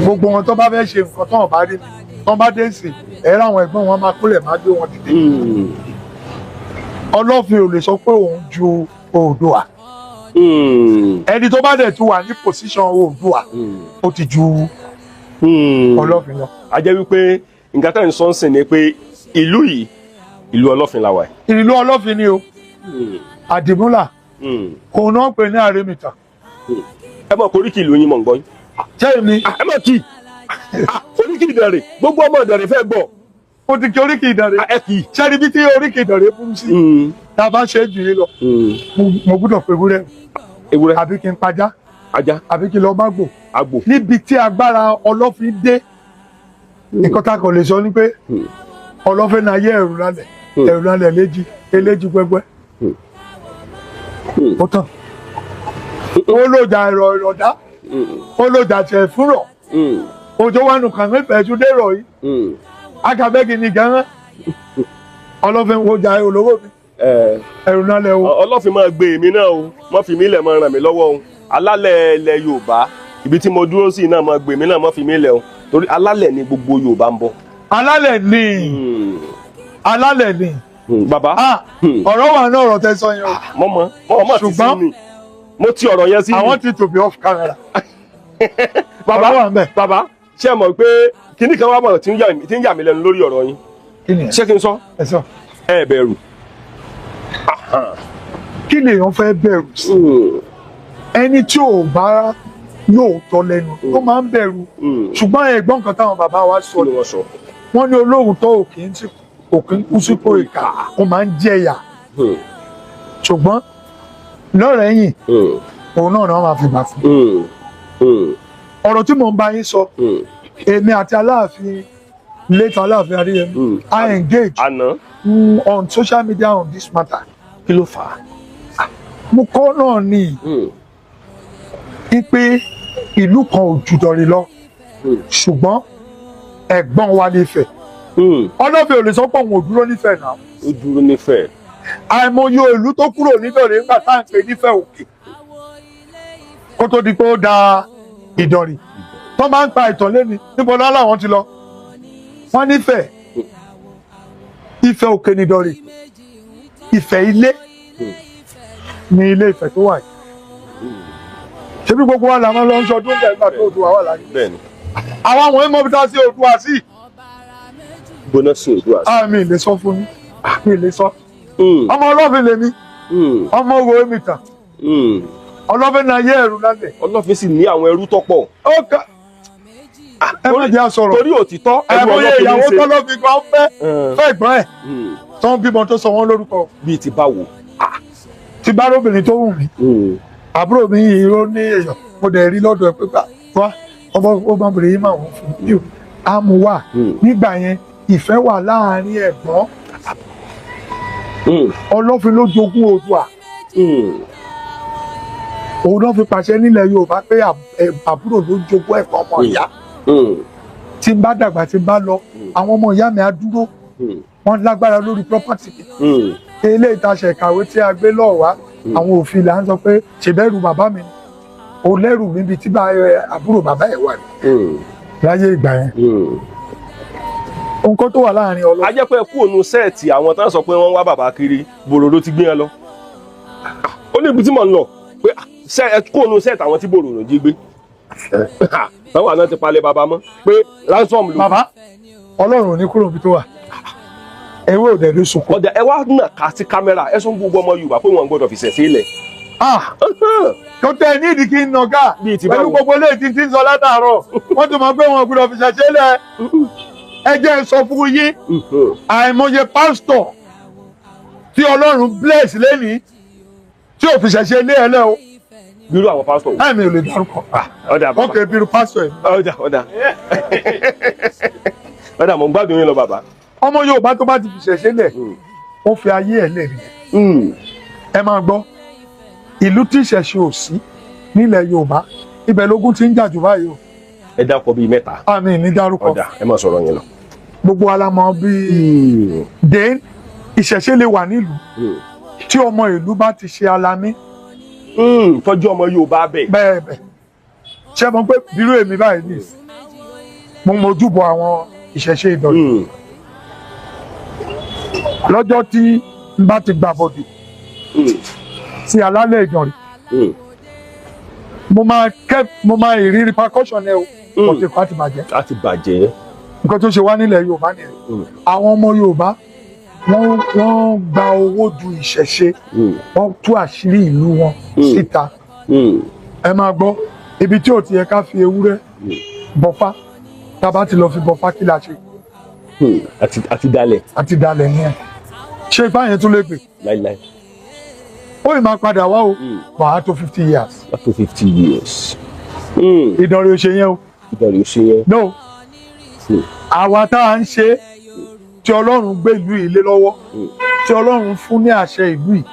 Gbogbo wọn tó bá fẹ́ ṣe nǹkan, tó wọn bá rí mi, tó bá dé sí ẹ̀, láwọn ẹ̀gbọ́n wọn máa kúlẹ̀, máa gbé wọn dìde. Ọlọ́fin ò lè sọ pé òun ju Oòduà. Ẹni tó bá dẹ̀ ti wà ní position Oòduà, ó ti ju Ọlọ́fin lọ. A jẹ́ wípé nǹkan tẹ́ ń sọ ń sìn ni pé ìlú yìí, ìlú Ọlọ́fin la wà yìí. Ìlú Ọlọ́fin ni o. Àdìmúlà, òun náà pè ní àrèmìtà. Ẹ mọ̀ koríki ìlú yín, mọ̀ ń gbọ́ yín. Ṣé èmi? Ah, ẹ mọ̀ kí. Ah, oríkì Ìdànrè, gbogbo ọmọ Ìdànrè fẹ́ gbọ́. Mo ti kí oríkì Ìdànrè. Ẹ kì í. Ṣé ibi tí oríkì Ìdànrè burú sí, tá a bá ṣe é jù yín lọ, mo gbúdọ̀ pé ewúrẹ́, Ewúrẹ́, àbí kí n pajá, ajá, àbí kí n lọ má gbò. Àgbò. Níbi tí agbára Ọlọ́fin dé, nǹkan tá a kàn lè sọ ni pé Ọlọ́fin náà yẹ ẹ̀rù lálẹ̀, ẹ̀rù lálẹ̀ léjì eléjì gbẹgbẹ́. Ó tàn, ó lòjà ẹ̀rọ ìrọ̀dá, ó lòjà tiẹ̀ fúnrọ̀, òjò wa nùkàn mẹ́fẹ̀ẹ́ tún dérò yìí, akabẹ́gi ni gan-an. Ọlọ́fin wo jà olówó mi, ẹ̀rù lálẹ̀ o. Ọlọ́fin máa gbé èmi náà o, má fi mí lẹ̀, máa ràn mí lọ́wọ́ o. Alálẹ̀ ilẹ̀ Yorùbá, ibi tí mo dúró sí náà, máa gbé èmi náà, má fi mí lẹ̀ o, torí alálẹ̀ ni gbogbo Yorùbá ń bọ̀. Alálẹ̀ ni, alálẹ̀ ni. Bàbá. Ọ̀rọ̀ wà náà, ọ̀rọ̀ tẹ́ sọ yẹn o. Mọ́ mọ́ mọ́ ti sí ni mo ti ọ̀rọ̀ yẹn sí. I want it to be off camera. Bàbá wà ń bẹ̀. Bàbá, ṣé ẹ mọ̀ pé kíní kan wà mọ̀ tí ń yà mí lẹ́nu lórí ọ̀rọ̀ yín? Kí ni? Ṣé kí n sọ? Ẹ sọ. Ẹ bẹ̀rù. Kí lèèyàn fẹ́ bẹ̀rù sí? Ẹni tí ò bá lóòótọ́ lẹ́nu ó máa ń bẹ̀rù, ṣùgbọ́n ẹ̀gbọ́n kan táwọn bàbá wa sọ, wọ́n ní olóòótọ́ òkè ń kú sípò ìkà, ó máa ń jẹ̀yà, ṣùgbọ́n lọ́rẹ̀ẹ́yìn òun náà ni wọ́n máa fi gbà fún. Ọ̀rọ̀ tí mò ń bá yín sọ, èmi àti Aláàfin, late Aláàfin Adéyẹmí, I engage on social media on this matter. Kí ló fà á? Mo kọ́ náà ni pé ìlú kan ò jù Ìdànrè lọ, ṣùgbọ́n ẹ̀gbọ́n wa nífẹ̀ẹ́. Ọlọ́fin ò lè sọ pé òun ò dúró nífẹ̀ẹ́ náà. Ó dúró nífẹ̀ẹ́. Àìmọye ìlú tó kúrò nífẹ̀ẹ́ nígbà tá à ń pè nífẹ̀ẹ́ òkè kó tó di pé ó da Ìdànrè. Tó máa ń pa ìtàn lẹ́ni níbo náà làwọn ti lọ, wọ́n nífẹ̀ẹ́. Ifẹ̀ òkè ní Ìdànrè, Ifẹ̀ ilé ní ilé Ifẹ̀ tó wà yìí. Ṣebí gbogbo wa làwọn lọ ń sọdún bẹ́ẹ̀ nígbà tó Oòduà wà láyé. Àwọn àwọn ìmọ̀ bíi tá a sí Oòduà sí. Gbóná sí Oòduà sí. Àmì ìlè sọ fún mi, àmì ìlè sọ. Ọmọ Ọlọ́fin lèmi, ọmọ owó èmi tàn. Ọlọ́fin náà yé ẹ̀rù lálẹ́. Ọlọ́fin sì ní àwọn ẹrú tó pọ̀. Ẹ má jẹ́ àsọ̀rọ̀. Torí òtítọ́ ẹrú Ọlọ́fin ní í ṣe. Ìyàwó tọ́lọ́fin kan fẹ́ fẹ́ ìgbọ́n ẹ̀ tó ń bímọ tó sọ wọ́n lórúkọ. Bíi ti báwo? Ti bá róbìnrin tó wù mí, àbúrò mi yìí ó ní èèyàn, mo dẹ̀ rí lọ́dọ̀ ẹ̀ pé wá ọmọbìnrin yìí máa wọ́n fún mi á mú wá. Nígbà yẹn ìfẹ́ wà láàárín ẹ̀gbọ́n. Ọlọ́fin ló jogún Oòduà. Òun náà fi pàṣẹ nílẹ̀ Yorùbá pé àbúrò ló jogún ẹ̀gbọ́n ọmọ ìyá. Tí n bá dàgbà, tí n bá lọ, àwọn ọmọ ìyá mi á dúró, wọ́n lágbára lórí property mi. Ilé ìtaṣẹ̀ ìkàwé tí a gbé lọ́ọ̀ wá, àwọn òfin là ń sọ pé ṣèbẹ̀rù bàbá mi ni o lẹ́rù níbi tí àbúrò bàbá ẹ̀ wà ní láyé ìgbà yẹn. Nǹkan tó wà láàrin Ọlọ́run. A jẹ́ pé kú òun sẹ́ẹ̀tì àwọn tán sọ pé wọ́n wá bàbá kiri, bòròró ti gbé yẹn lọ. Ó ní ibi tí mò ń lọ pé kú òun sẹ́ẹ̀tì àwọn tí bòròró jí gbé. Táwọn àná ti palẹ̀ bàbá mọ́ pé ransom ló. Bàbá Ọlọ́run ò ní kúrò níbi tó wà, ewé òde ló sunkún. Ọjà ẹ wá nà ká sí kámẹ́rà, ẹ sọ gbogbo ọmọ Yorùbá pé wọn gbọ́dọ̀ fi ṣẹ̀ sílẹ̀. Tó tẹ ní ìdí kí n nà ká pẹ̀lú gbogbo ilé tí ń sọ látàárọ̀, wọ́n ti mọ̀ pé wọn gbọ́dọ̀ fi ṣẹ̀ sílẹ̀. Ẹ jẹ́ n sọ fún yín, àìmọye pásítọ̀ tí Ọlọ́run bless lẹ́nìí tí ò fi ṣẹ̀ṣẹ̀ lé ẹ lẹ́ o. Bírú àwọn pásítọ̀ wo? Ẹ̀mí ò lè dárúkọ. Ọ̀dà bàbá. Ok, bírú pásítọ̀ yìí. Ọ̀dà ọ̀dà. Ọ̀dà, mò ń gbádùn yín lọ bàbá. Ọmọ Yorùbá tó bá ti fi ṣẹ̀ṣẹ̀ lẹ̀, ó fi ayé ẹ̀ lẹ̀ nìyẹn. Ẹ máa gbọ́, ìlú tí ìṣẹ̀ṣe ò sí nílẹ̀ Yorùbá, ibẹ̀ lógún ti ń jà jù báyìí o. Ẹ dákọ bíi mẹ́ta. Àmì ní dárúkọ. Ọ̀dà, ẹ máa sọ̀rọ̀ yẹn lọ. Gbogbo wa la mọ̀ bíi den ìṣẹ̀ṣe lè wà nílùú tí ọmọ ìlú bá ti ṣe alamí. Tọ́jú ọmọ Yorùbá bẹ́ẹ̀. Bẹ́ẹ̀ bẹ́ẹ̀, ṣé mo pé bírú èmi báyìí ní ìsìn, mo mojúbọ àwọn ìṣẹ̀ṣe Ìdànrè. Lọ́jọ́ tí n bá ti gbà bọ̀dì sí alálẹ̀ Ìdànrè, mo máa ìrírí percussion ẹ o, ọ̀tẹ̀ kan á ti bàjẹ́. Á ti bàjẹ́. Nǹkan tó ṣe wá nílẹ̀ Yorùbá nìyẹn. Àwọn ọmọ Yorùbá wọ́n gba owó ju ìṣẹ̀ṣe, wọ́n tú àṣírí ìlú wọn síta. Ẹ máa gbọ́, ibi tí ò ti yẹ ká fi ewúrẹ́ bọ̀fá, tá a bá ti lọ fi bọ̀fá, kí la ṣe? Àti dalẹ̀. Àti dalẹ̀ yẹn, ṣé ipá yẹn tún lè pè? Láíláí. Ó ì máa padà wá o, wàá tó 50 years. Up to 50 years. Ìdànrè ò ṣe yẹn o. Ìdànrè ò ṣe yẹn. No. Àwa tá à ń ṣe, tí Ọlọ́run gbé ìlú yìí lé lọ́wọ́, tí Ọlọ́run fún ní àṣẹ ìlú yìí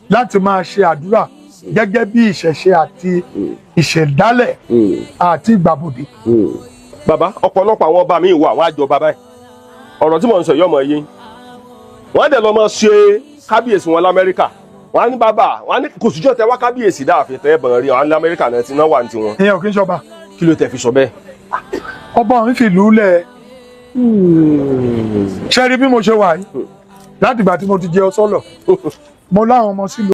láti máa ṣe àdúrà gẹ́gẹ́ bí ìṣẹ̀ṣe àti ìṣẹ̀dálẹ̀ àti ìgbàbọ̀dé. Bàbá, ọ̀pọ̀lọpọ̀ àwọn ọba mi wà, wọ́n á jọba báyìí. Ọ̀rọ̀ tí mò ń sọ yìí, ọmọ yìí, wọ́n á dẹ̀ lọ máa ṣe kábíyèsí wọn l'Amẹ́ríkà. Wọ́n á ní bàbá, wọ́n á ní kò síjọ́ tẹ wá kábíyèsí dáàfin tẹ́ bọ̀n rí wọn l'Amẹ́ríkà náà ti náà wà ní tiwọn. Ìyẹn ò kí ń ṣọba. Kí ló tẹ fi sọ bẹ́ẹ̀? Ọba òun fìlú lẹ̀. Ṣe rí bí mo ṣe wà yìí, láti ìgbà tí mo ti jẹ ọsọlọ, mo láwọn ọmọ sílùú.